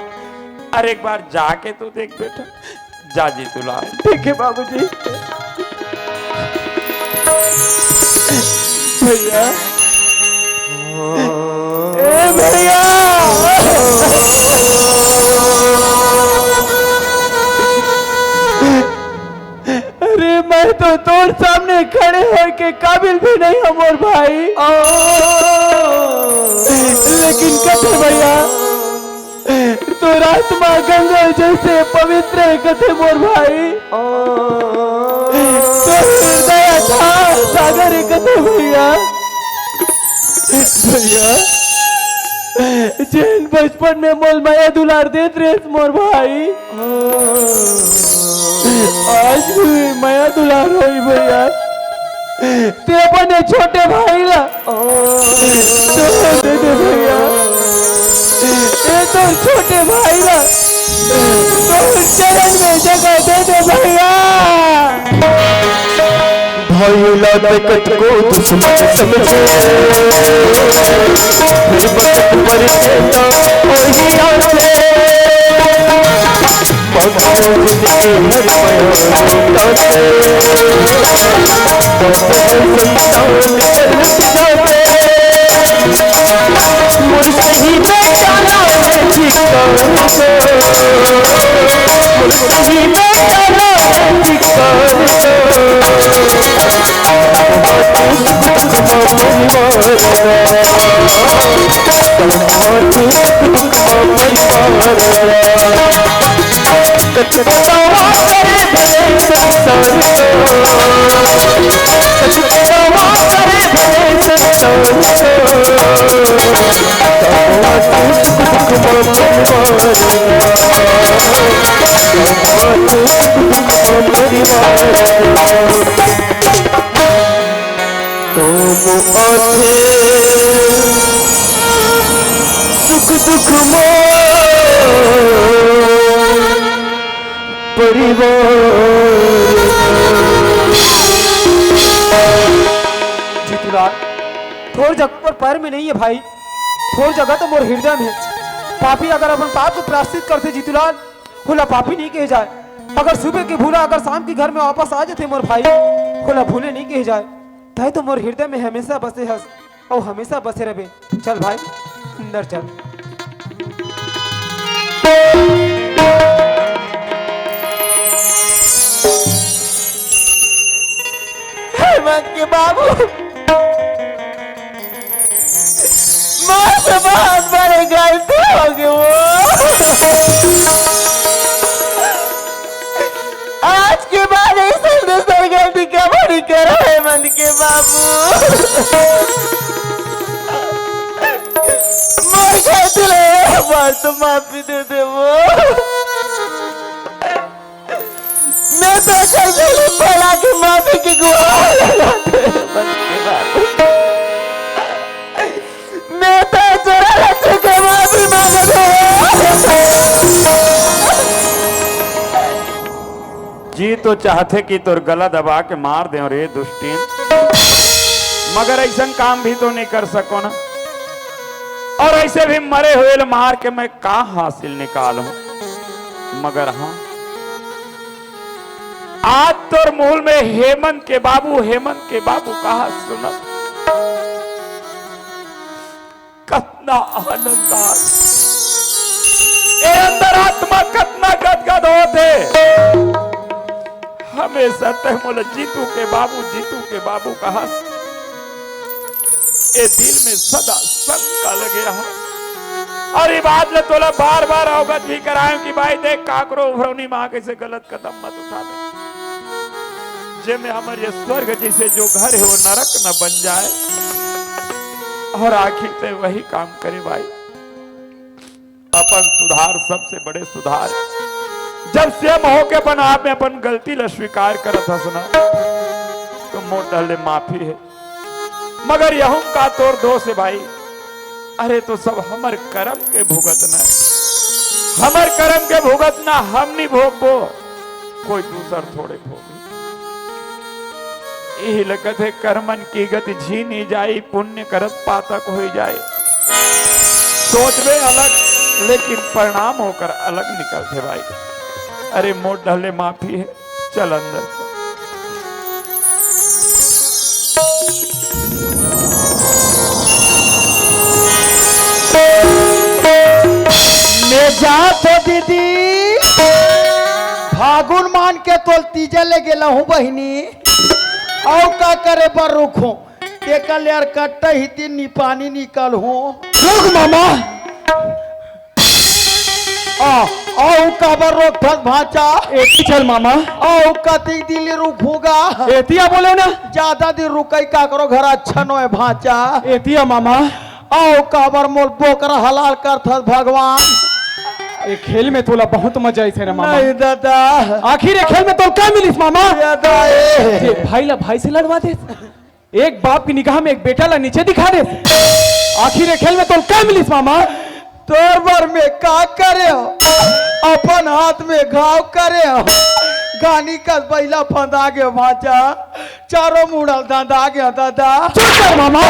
अरे एक बार जाके तो देख बेटा, जा जीतूलाल। ठीक है बाबूजी। भैया, ए भैया, अरे मैं तो तोर सामने खड़े होए के काबिल भी नहीं हूँ मोर भाई। लेकिन कथे भैया, तोर आत्मा गंगा जैसे पवित्र है कथे मोर भाई। तोर हृदय अथाह सागर है कथे भैया। भैया, जेन बचपन में मोल मया दुलार देत रेस मोर भाई, आज भी मया दुलार होई भैया। ते अपने छोटे भाई ला छोड़ दे दे भैया। ए तो छोटे भाई ला तो चरण में जगह दे दे भैया। भइला ते कतको दुश्मन समझे, फिर बखत पर के ना वही आवे। बाबू बुझ के हर मया बेटा से, बाबू हर संतान पर जावे। मोर सही बेटा ना है धिक्कार से, मोर सही बेटा ना है धिक्कार से। तुम आथे सुख दुख मोर परिवार। जीतूलाल, तोर जगह मोर पैर में नहीं है भाई, तोर जगह तो मोर हृदय में है। पापी अगर अपन पाप के प्रायश्चित करथे जीतूलाल, ओला पापी नहीं कहे जाए। अगर सुबह के भूला अगर शाम के घर में वापस आ जाथे मोर भाई, ओला भूले नहीं कहे जाए। तय तो मोर हृदय में हमेशा बसे हस, अउ हमेशा बसे रहे। चल भाई, अंदर चल। हेमंत के बाबू, मोर से बहुत बड़े गलती हो गई वो। आज के बाद ऐसा दूसर गलती कबो नहीं करो हेमंत के बाबू। मोर गलती ले बार तो माफी दे दे वो। मैं तो कल गली फैला के माफी की गुहार लगाते हेमंत के बाबू। मैं तो चोरा लच्चू के माफी मांगत हूँ। जी तो चाहथे कि तोर गला दबा के मार दें रे दुष्टीन, मगर ऐसन काम भी तो नहीं कर सको ना। और ऐसे भी मरे हुए ल मार के मैं का हासिल निकालूं? मगर हाँ, आज तोर मुंह में हेमंत के बाबू, हेमंत के बाबू कहा सुनत। कतना आनंद आत। ए अंदर आत्मा कतना गदगद होत हे। वे सत्य मोला जीतू के बाबू, जीतू के बाबू कहस। ए दिल में सदा शंका लगे रहा। अउ ए बात ल तोला बार-बार अवगत भी कराएंव कि भाई देख, काकरो उफरौनी मा कइसे गलत कदम मत उठाबे, जेमे हमर ये स्वर्ग जइसे जो घर हे, वो नरक न बन जाए। अउ आखिर ते वही काम करे भाई। अपन सुधार सबसे बड़े सुधार हे। जब स्वयं होके अपन आप में अपन गलती ला स्वीकार करत हस ना, तो मोर डहर ले माफी हे। मगर यहूं का तोर दोष हे भाई। अरे तो सब हमर करम के भुगतना हे, हमर करम के भुगतना हम नी भोगबो, कोई दूसर थोड़े भोगही। इही ल कथे, "करमन की गति झीनी जाई, पुण्य करत पातक होई जाए।" सोचबे अलग, लेकिन परिणाम ओकर अलग निकलथे भाई। अरे मोर डहर ले माफी हे, चल अंदर। मैं जात हो दीदी, फागुन मान के तोल तीजा ले गेला हूँ बहिनी। अउ का करे बर रुकहूं? तेकर ले यार कट्टा ही तीन नी पानी निकल हूं। रुक मामा। आ, अउ काबर रोकथस भांचा? एती चल मामा। अउ कतिक दिन ले रुकहूं गा? एती आ बोले ना। जादा दिन रुकई काकरो घर अच्छा नोहे भांचा। एती आ मामा। अउ काबर मोर बोकरा हलाल करथस भगवान? ए खेल में तोला बहुत मजा आइस हे ना मामा। नहीं दादा। आखिर ए खेल में तोला का मिलिस मामा? दादा ए। जे भाई ला भाई से लड़वा देस, एक बाप की निगाह में एक बेटा ला नीचे दिखा देस। आखिर ए खेल में तोला का मिलिस मामा? तोर बर मैं का करेंव? अपन हाथ में घाव करेंव। गानी कस बइला फंदा गे भांचा, चारों मुड़ा ल धंधा गे दादा। चुप कर मामा।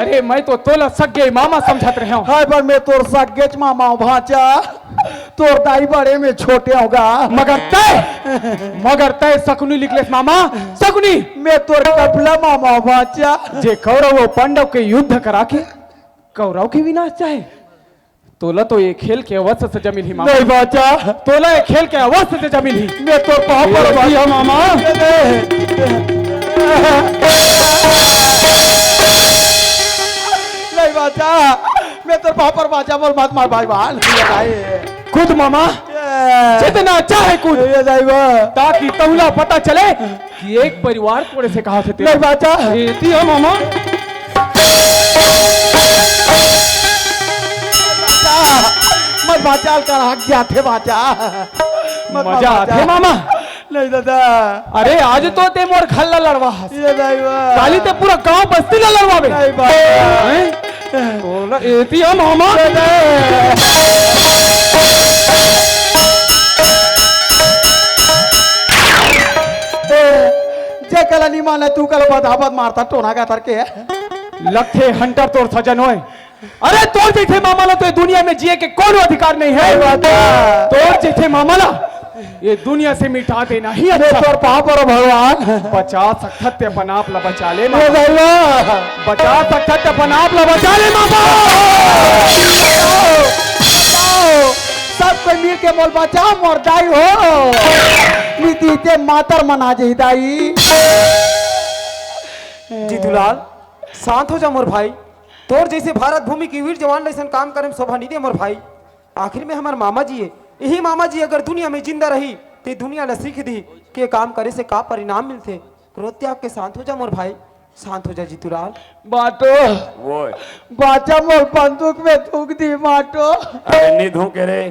अरे मैं तो तोला सग्गे मामा समझत रहेंव। हाय पर मैं तोर सग्गेच मामा हूं भांचा। तोर दाई बड़े में छोटे होगा। मगर तय, मगर तय सकुनी निकलेस मामा, सकुनी। मैं तोर कपला मामा हूं भांचा। जे कौरव अउ पांडव के युद्ध करा के कौरव के विनाश चाहे, तोला तो ए खेल के अवश्य सजा मिलही मामा। नहीं भांचा। तोला ए खेल के अवश्य सजा मिलही। मैं तोर पांव पर ए, भांचा। दिया मामा। नहीं भांचा। मैं तोर पांव पर भांचा, मोला मत मार भाई बहन। भाई। कूद मामा, ए। जितना चाहे कूद। ए दाई बा। ताकि तोला पता चले कि एक परिवार तोड़े से कहाथे तेला। नहीं भांचा। एती आ मामा। मत भांचा, कर हक जाथे भांचा। मत मजा भांचा। आथे मामा। नहीं दादा। अरे आज तो ते मोर घर ला लड़वा हस। ए दाई बा। काली ते पूरा गांव बस्ती ला लड़वाबे। नहीं बा। हैं? तोला एती आ मामा। जे कला नी माने तू कला बदाबद मारता टोना का तर के। लगथे हंटर तोर सजन होय। अरे तोर जइसे मामा ला तो ए दुनिया में जिए के कोनो अधिकार नहीं हे। सही बात हे। तोर जइसे मामा ला ए दुनिया से मिटा देना ही मैं अच्छा। तोर पांव पर भगवान। बचा सकथस ते अपन आप ला बचा ले ए मामा। भैया। बचा सकथस ते अपन आप ला बचा ले मामा। बताओ, सब कोई मिल के मोला बचा मोर दाई हो। नीति ते मातर मना जही दाई। जीतूलाल, शांत हो जा मोर भाई। तोर जइसे भारत भूमि के वीर जवान ल अइसन काम करे म शोभा नइ दे मोर भाई। आखिर में हमर मामा जी हे, इही मामा जी अगर दुनिया में जिंदा रही, ते दुनिया ल सीख दी के काम करे से का परिणाम मिलथे। क्रोध त्याग के शांत हो जा मोर भाई, शांत हो जा जीतूलाल। बांटो। ओए। बांचा मोला बंदूक में धुक दी बांटो। अरे नी धुके रे।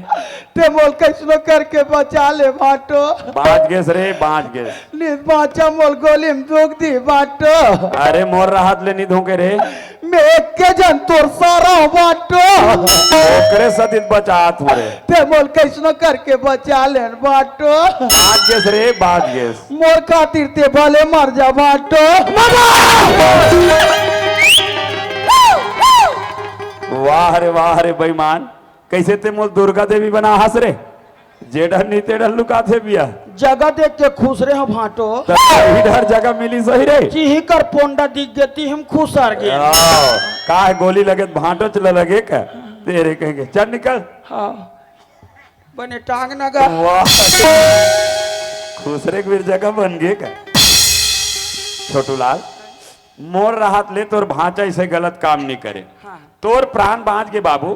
ते मोला कइसनो करके बचा ले बांटो। बांच गेस रे, बांच गेस। नी बांचा मोला गोली में धुक दी बांटो। अरे मोर रहत ले नी धुके रे। मैं एके झन तोर सारा हूं बांटो। ओकरे सदित बचात हूं रे। ते मोला कइसनो करके बचा लेन बांटो। बांच गेस रे, बांच गेस। मोर खातिर ते भले मर जा बांटो। वाह रे वाह रे बेईमान, कइसे ते मोला दुर्गा देवी बना हस रे। जे डहर नी ते डहर लुकाथे बिया। जगह देख के खुश रे हो बांटो। त इधर जगह मिली सही रे। चिही कर पोंडा दिख गे तिही म खुश हर गे। आओ, का हे गोली लगे त बांटो चला लगे का? तेरे कहेंगे, चल निकल। हां। बने टांग नगा। वाह। दूसरे के भी जगह बन गे का? छोटू लाल, मोर रहत ले तोर भांचा ऐसे गलत काम नहीं करे। हाँ। तोर प्राण बांच गे बाबू,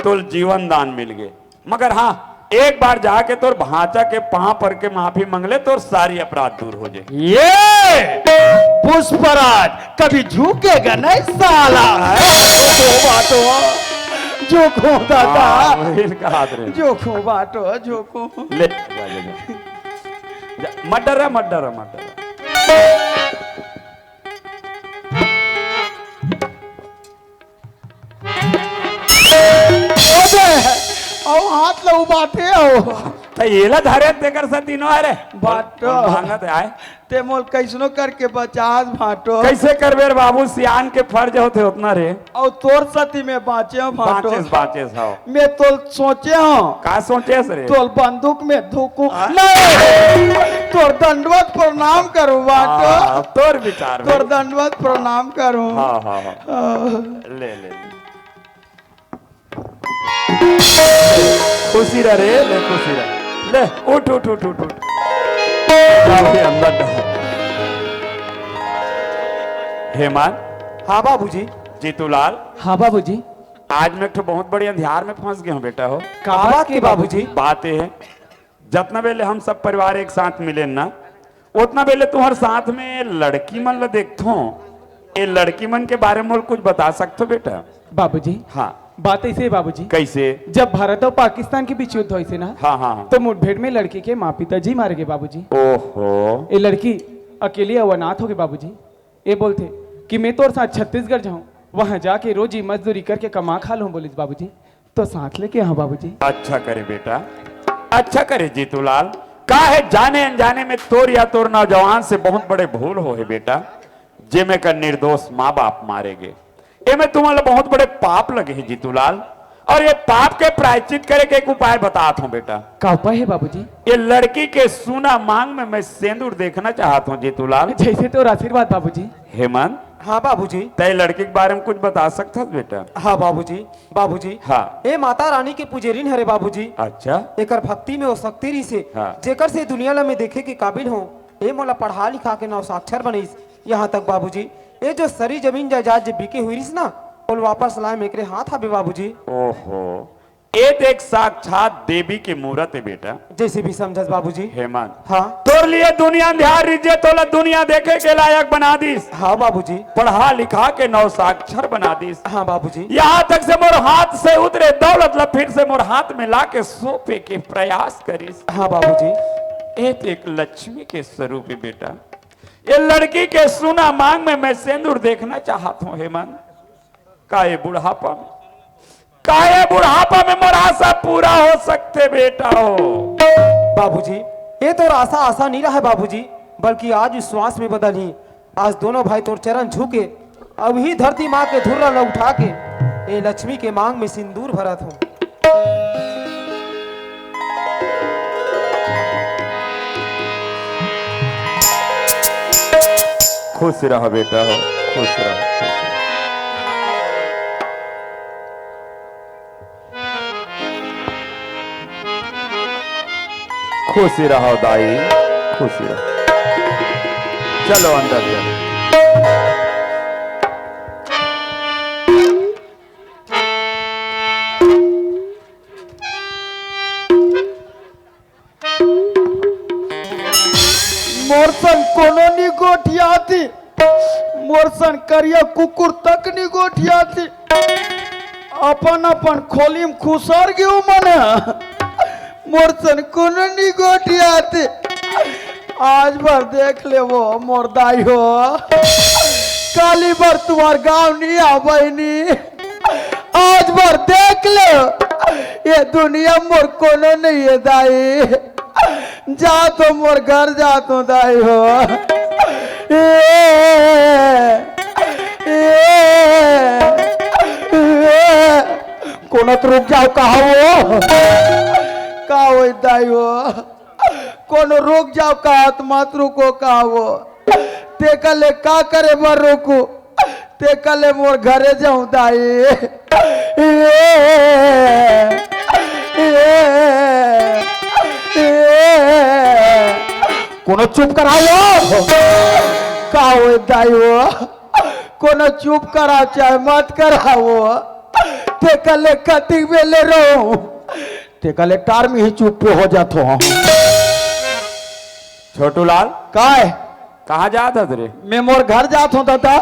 तोर जीवन दान मिल गे। मगर हाँ, एक बार जाके तोर भांचा के पांव पर के माफी मांग ले, तोर सारी अपराध दूर हो जाए। ये पुष्पराज कभी झुकेगा नहीं साला। जो को बाटो, जो को दादा, हाँ, वही कहा रे। जो को बाटो, जो को। ले, जा, जा, जा। जा, मत डरा, मत डरा, मत डरा। अबे, अउ हाथ ल उबाटे हो। त एला धरे तेकर से तीनों, अरे। बाटो। भांगत आए। ते मोल कैसनो करके बचास भाटो। कैसे करबे रे बाबू, सियान के फर्ज होथे ओतना रे। अउ तोर सती में बांचे हो भाटो। बांचेस, बांचेस हो। मैं तो सोचे हो। का सोचेस रे? तोल बंदूक में धुकू। हाँ? नहीं, तोर दंडवत प्रणाम करूं भाटो। हाँ, तोर विचार में। तोर दंडवत प्रणाम करूं। हाँ, हाँ, हाँ। हाँ। ले, ले, ले। खुशी रह रे, ले खुशी रह। ले, उठ, उठ, उठ, उठ, उठ। जाओ रे अंदर जाओ। हेमंत। हाँ बाबूजी। जीतूलाल। हाँ बाबूजी। आज मैं एक ठो बहुत बड़े अंधियार में फंस गया हूँ बेटा हो। का बात के बाबूजी? बात ये है, जतना बेले हम सब परिवार एक साथ मिले ना, ओतना बेले तुम्हारे साथ में लड़की मन ला देखथों। ये लड़की मन के बारे में मोला कुछ बता सकथो बेटा? बाबूजी। हाँ। बात ऐसे है बाबूजी। कैसे? जब भारत और पाकिस्तान के बीच युद्ध होइस ना, हाँ, हाँ, हाँ। तो मुठभेड़ में लड़की के माँ पिताजी मारे गे बाबूजी। ओहो। ये लड़की अकेली अउ अनाथ हो गे बाबूजी। ये बोलथे कि मैं तोर साथ छत्तीसगढ़ जाऊं, वहां जाके रोजी मजदूरी करके कमा खा लूं, बोलिस बाबूजी। तो साथ लेके आऊं बाबूजी। अच्छा करे बेटा, अच्छा करे जीतूलाल। का है, जाने अनजाने में तोर या तोर नौजवान से बहुत बड़े भूल हो है बेटा, जेमे का निर्दोष माँ बाप मारे गे। एमे तुमन ला बहुत बड़े पाप लगे है जीतूलाल, और ये पाप के प्रायश्चित करे के एक उपाय बतात हूँ बेटा। का उपाय है बाबूजी? ये लड़की के सूना मांग में मैं सेंदूर देखना चाहत हूँ जीतूलाल। जैसे तोर आशीर्वाद बाबूजी। हेमंत। हाँ बाबूजी। तय लड़की के बारे में कुछ बता सकत हस बेटा? हाँ बाबूजी। बाबूजी। हाँ। ए माता रानी के पुजेरिन हरे बाबूजी। अच्छा। एकर भक्ति में वो शक्ति रहिसे, हाँ। जेकर से दुनिया ला मैं देखे के काबिल हूँ। ए मोला पढ़ा लिखा के नौ साक्षर बनइस। यहाँ तक बाबूजी, ए जो सरी जमीन जायदाद जे बिके हुई रहिस ना, ओल वापस लाए में एकरे हाथ हाबे बाबूजी। ओहो, ए देख साक्षात देवी के मूरत है बेटा। जैसे भी समझस बाबूजी। हेमंत। हाँ। तोर लिए दुनिया अंधियार रिहिस जे तोला दुनिया देखे के लायक बना दिस। हाँ बाबूजी। पढ़ा लिखा के नौ साक्षर बना दिस। हाँ बाबूजी। यहाँ तक से मोर हाथ से उतरे दौलत ला फिर से मोर हाथ में ला के सौंपे के प्रयास करिस। हाँ बाबूजी। ए देख लक्ष्मी के स्वरूप है बेटा। ये लड़की के सूना मांग में मैं सेंदूर देखना चाहत हूँ हेमंत। का ये बुढ़ापा में, का ये बुढ़ापा में मोर आशा पूरा हो सकथे बेटा हो? बाबूजी, ये तोर आशा आशा नहीं रहा बाबूजी, बल्कि आज विश्वास में बदल ही। आज दोनों भाई तोर चरण छू के, अब ही धरती माँ के धुर्रा ला उठा के, ए लक्ष्मी के मांग में सिंदूर भरत हूँ। खुश रह बेटा हो, खुश रह, खुश रह। खुशी रहो दाई, खुशी रहो। चलो अंदर चलो। मोर सन कोनो नी गोठियाती, मोर सन करिया कुकुर तक नी गोठियाती। अपन अपन खोली में खुसर गयो मन, मोर सन कोनो नी गोठियाती। आज भर देख लेवो मोर दाई हो, काली भर तुम्हार गांव नी आवे नी। आज भर देख ले, ये दुनिया मोर कोनो नहीं है दाई। जा तो मोर घर जा तो दाई हो। ए, ए, ए, कोनो तो रुक जाओ, कहा वो? का हो दाई हो? कोनो रुक जाओ, कहा तो मत रुको, कहा वो? तेकर ले का करे बर रुकू? तेकर ले मोर घरे जाऊं दाई। ए, ए, ए, ए। कोनो चुप कराओ। का हो दाई हो, कोनो चुप कराओ चाहे मत कराओ, तेकर ले कतिक बेले रहूं, तेकर ले टार में ही चुप हो जात हो। छोटू लाल। काय? कहाँ जात हस रे? मैं मोर घर जात हूँ दादा।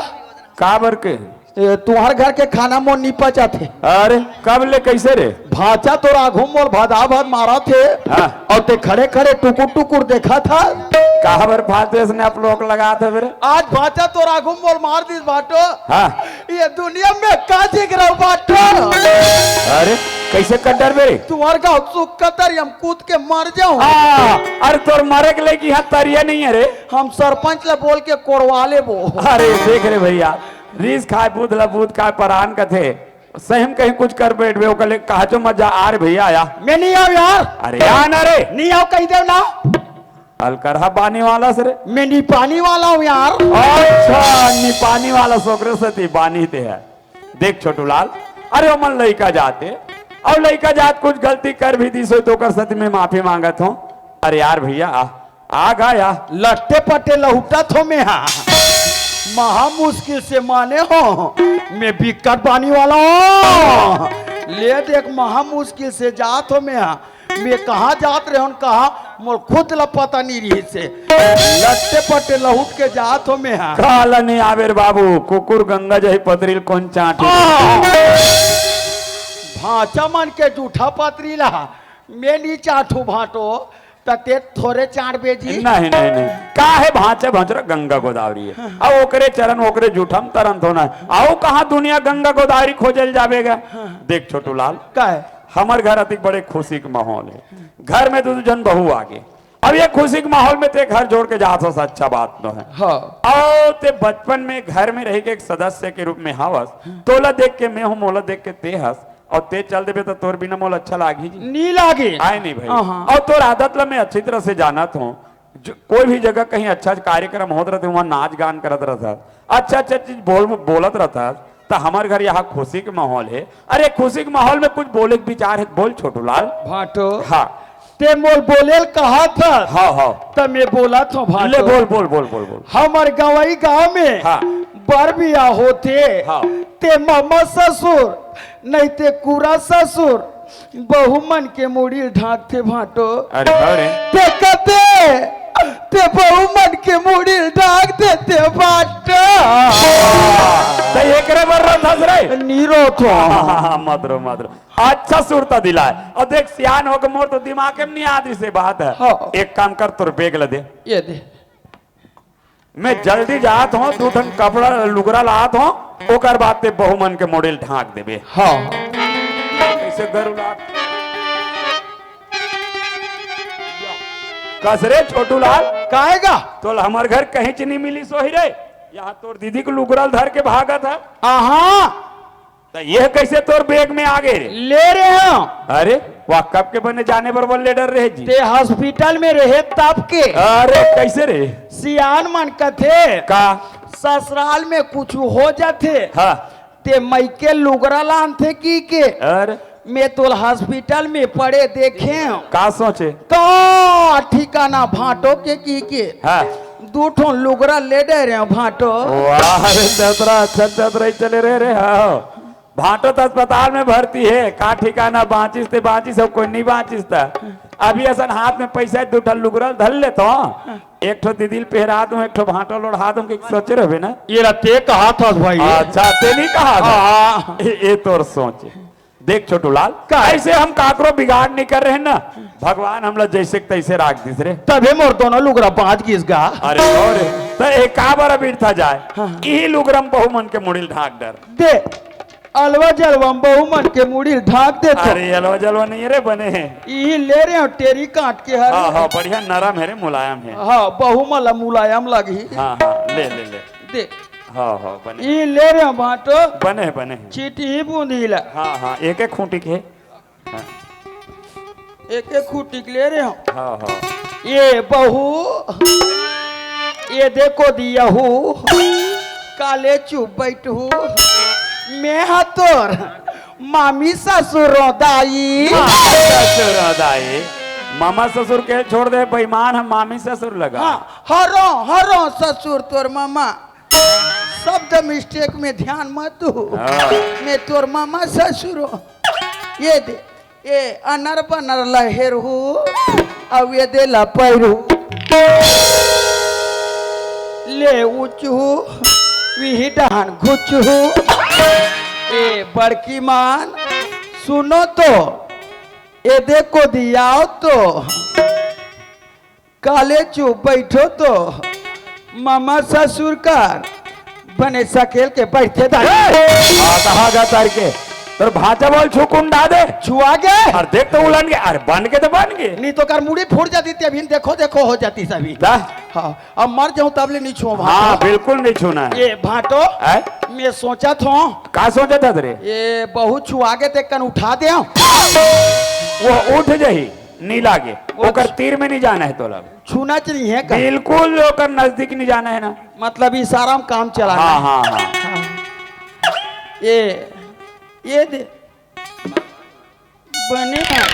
काबर के? ए, तुहर घर के खाना मोर नी पचत हे। अरे, कब ले, कैसे रे? भांचा तोर आघू मोर भदा भद मारत हे। हाँ। अउ ते खड़े खड़े टुकुर टुकुर देखत हस। काबर फालतू स्नैप लोग लगात हस रे? आज भांचा तोर आघू मोर मार दिस भांटो। हाँ। ये दुनिया में का जीक रहूं भांटो। अरे, कैसे कर डरबे रे? तुहर गाँव सुख कतर हम कूद के मर जाऊं। हाँ, अरे तोर मरे के लइक इहाँ तरिया नहीं हे रे। हम सरपंच ला बोल के कोड़वा लेबो। अरे देख रे भैया, रीस खाय पूत ला पूत खाय परान कथे। सही में कहीं कुछ कर बैठबे, ओकर ले कहाचो मत जा। आ रे भैया, आ। मैं नहीं आऊँ यार। अरे आ ना रे। नहीं आऊँ, कही देव ना। अलकरहा बानी वाला से रे। मैं निपानी वाला हूँ यार। अच्छा, निपानी वाला सोकरे सती बानी ते है। देख छोटू लाल, अरे ओमन लइका जात हे, अउ लइका जात कुछ गलती कर भी दिस होही तो ओकर सती में माफी मांगत हूँ। अरे यार भैया, आ, आ गा या। लट्टे पट्टे लहुटत हो में हा। महा मुश्किल से माने हो, मैं बिकट बानी वाला हूँ। ले देख, महा मुश्किल से जात हो में हा। मैं कहाँ जात रहे हूँ, कहाँ मोर खुद ला पता नहीं रहिस हे। लट्टे पट्टे लहुट के जात हो में हा। काला नहीं आवे रे बाबू, कुकुर गंगा जही पतरील कौन चाटी। आ! भांचा मन के जूठा पतरी ला मैं नी चाटू भांटो, त ते थोरे चाटबे जी। नहीं, नहीं, नहीं। का हे भांचे भंचरा गंगा गोदावरी हे। हाँ। अब ओकरे चरण, ओकरे जूठम तरन थोना। आओ कहाँ दुनिया गंगा गोदावरी खोजे ल जाबे गा। हाँ। देख छोटू लाल। का हे? हमर घर अतिक बड़े खुशी के माहौल हे। घर में दू, दू झन बहू आगे। अब ये खुशी के माहौल में ते घर जोड़ के जात हस, अच्छा बात तो हे। हाँ। अउ ते बचपन में घर में रही के एक सदस्य के रूप में हवस। तोला देख के मैं हूँ, मोला देख के ते हस। अउ ते चल देबे त तोर बिना मोला अच्छा लागही जी? नी लागे। आय नहीं भाई। हाँ, हाँ। अउ तोर आदत ला मैं अच्छी तरह से जानत हूँ। जो, कोई भी जगह कहीं अच्छा कार्यक्रम होत रहिथे, उहाँ नाच गान करत रहिथस, अच्छा अच्छा चीज बोल, बोलत रहिथस, त हमर घर यहाँ खुशी के माहौल हे। अरे खुशी के माहौल में कुछ बोले के विचार हे, बोल छोटू लाल। भांटो। हाँ। ते मोल बोले ल कहत हस। हाँ, हाँ। त मैं बोलत हूँ भांटो। ले बोल, बोल, बोल, बोल, बोल। हमर गंवई गांव में हाँ। बर बियाह होथे। हाँ। ते ममा ससुर, नहीं ते कूरा ससुर, बहू मन के मुड़ी ल ढांकथे भांटो। अरे, अरे। ते कते, ते बहू मन के मुड़ी ल ढांक देथे भांटो। त एकरे बर रोथस रे? नी रोथों। हाँ, हाँ, हाँ, मत रो, मत रो। अच्छा सुरता दिलाय। अउ देख, सियान होके मोर तो दिमाग में नहीं आत हे बात हे। हाँ। एक काम कर, तोर बेग ल दे। ये दे। मैं जल्दी जात हूँ, दू ठन कपड़ा लुगरा लात हूँ, ओकर बाद ते बहू मन के मुड़ी ल ढांक देबे। हाँ। कैसे गरु लात? कस रे छोटू लाल? काहे गा? तोला हमर घर कहीं च नहीं मिलिस होही रे। यहाँ तोर दीदी के लुगरा ल धर के भागत हे। आहा। त ये कैसे तोर बेग में आगे रे? ले रहे हूँ। अरे, वाह, कब के बने जाने बर बोल ले डर रहे जी। ते हॉस्पिटल में रहे तब के। अरे, कैसे रे? सियान मन कथे। का? ससुराल में कुछ हो जाथे। हाँ। ते मइके लुगरा लानथे की के। अरे। मैं तोला हॉस्पिटल में पड़े देखे हूँ। का सोचे? का ठिकाना भांटो के की के। हाँ। दू ठो लुगरा ले डरे हूँ भांटो। वाह रे चतरा, अच्छा चतरा ही चले रहे रे, हाँ। भांटो त अस्पताल में भर्ती हे, का ठिकाना बांचिस ते बांचिस, अउ कोई नहीं बांचिस त। अभी असन हाथ में पैसा हे, दू ठन लुगरा ल धर लेथों, एक ठो दीदी ल पहरा दूं, एक ठो भांटो ल ओढ़ा दूं, कि सोचे रहबे ना। ये ला ते कहत हस भाई। अच्छा, ते नहीं कहा था। हाँ। ए, ए तोर सोच। देख छोटू लाल, का? ऐसे हम काकरो बिगाड़ नहीं कर रहे ना, भगवान हमला जैसे के तैसे राख दिस रे। तभे मोर दोनों लुगरा बांच गिस गा। अरे और त एका बार अबीर था जाए, हाँ। इही लुगरा म बहू मन के मुड़ी ल ढांक डर। दे। अलवा जलवा म बहू मन के मुड़ी ल ढांक देथों। अरे, अलवा जलवा नहीं हे रे, बने हे। इही ले रहे हूँ, टेरी काट के हर। हाँ, हाँ, बढ़िया नरम हे रे, मुलायम हे। हाँ, बहू मन ला मुलायम लगही। हाँ, हाँ, ले, ले, ले। दे। हाँ, हाँ, बने। इही ले रहे हूँ भांटो। बने हे, बने हे। चीटी ही बूंदी ला। हाँ, हाँ, एक एक खूंटी के। हाँ। एक एक खूंटी के ले रहे हूँ। हाँ, हाँ। ये बहू, ये देखो दिया हूँ, काले चुप बैठ हूँ, मैं हा तोर मामी ससुरो दाई। मामी ससुरो दाई। मामा ससुर के छोड़ दे, बेईमान हम मामी ससुर लगा। हाँ, हरो, हरो ससुर तोर मामा। शब्द mistake में ध्यान मत दू। हाँ। मैं तोर मामा ससुर हूँ। ये दे, ए अनर बनर ल हेरहू, अउ ये दे ल पैरहू। ले उचहू, विही डहान घुचहू। ए बड़की मान, सुनो तो, ए देखो दियाओ तो। काले चुप बैठो तो, मामा ससुर कर बने सकेल के बैठे दाई। ए! आ, कहाँ जा तार के? तोर भांचा बोल छू कुंडा दे। छुआ गे? अरे देख तो उलन गे, अरे बन के तो बन गे। नहीं तो कर मुड़ी फूट जाती, ते अभी देखो, देखो हो जाती सभी। दा? हाँ, अब मर जाऊं तब ले नहीं छुओ भांटो। हाँ, बिल्कुल नहीं छूना है। ये भांटो, हैं? मैं सोचा था। का सोचा था तेरे? ये बहुत छुआ गे ते कन उठा दे। वो उठ जाही। नी लागे। वो ओकर छ- तीर में नहीं जाना है तोला। छूना चाहिए का? बिल्कुल ओकर नजदीक नहीं जाना है ना। मतलब इशारा में काम चलाना हाँ, है। हाँ, हाँ। ये, ये दे। बने ना।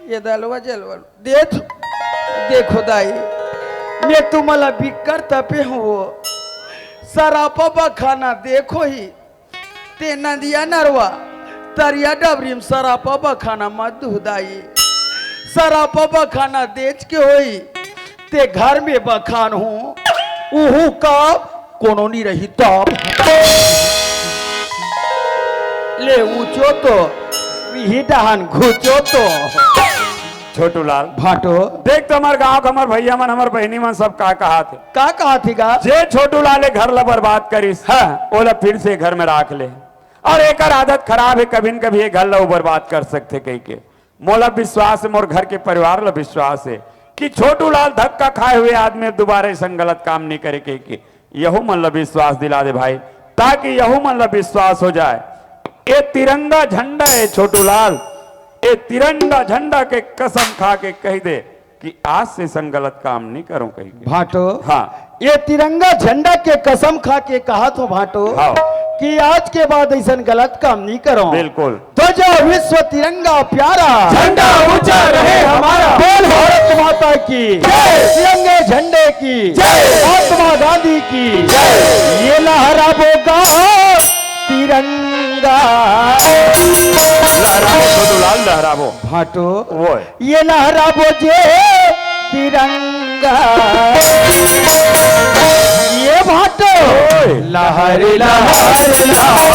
ये दलवा जलवा। देख, देखो दाई। मैं तुम्हाला बिक्कर तपे हूँ वो। सरापा बखाना देखो ही। ते नदिया नरवा, तरिया डबरी म सरापा बखाना मत दुहदाई। सरापा बखाना देच के होई, ते घर में बखान हूँ, उहू कब कोनो नी रही तब। ले ऊंचो तो, विही डहान घुचो तो। छोटू लाल। भांटो। देख तो हमर गांव के हमर भैया मन, हमर बहिनी मन सब का कहा थे। का कहा थे गा? जे छोटू लाल ए घर ला बर्बाद करिस, हाँ। ओला फिर से घर में राख ले। और एकर आदत खराब है, कभी न कभी ये घर ला बर्बाद कर सकथे कहिके। मोला विश्वास है, मोर घर के परिवार ला विश्वास है कि छोटू लाल धक्का खाए हुए आदमी अब दोबारा अइसन गलत काम नहीं करे कहिके। यहू मन ला विश्वास दिला दे भाई, ताकि यहू मन ला विश्वास हो जाए। ए तिरंगा झंडा है छोटू लाल, ए तिरंगा झंडा के कसम खा के कह दे कि आज से अइसन गलत काम नहीं करूं कहिके। भांटो, हाँ। ये तिरंगा झंडा के कसम खा के कहा थो भांटो हाँ। कि आज के बाद अइसन गलत काम नहीं करो। बिल्कुल। ध्वजा विश्व तिरंगा प्यारा। झंडा ऊंचा रहे हमारा। बोल भारत माता की जय। तिरंगे झंडे की जय। महात्मा गांधी की जय। ये लहराबो गा तिरंगा। लहराबो छोटू लाल, लहराबो। भांटो। वो है। ये लहराबो जे तिरंगा। ये भांटो। ओए। लहर, लहर, लहर।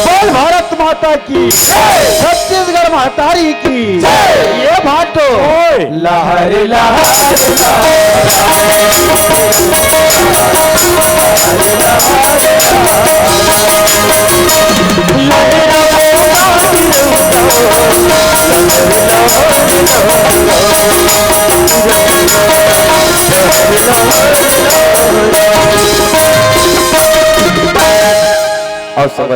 बोल भारत माता की जय। छत्तीसगढ़ महतारी की जय। ये भांटो ओए। लहर लहर और सब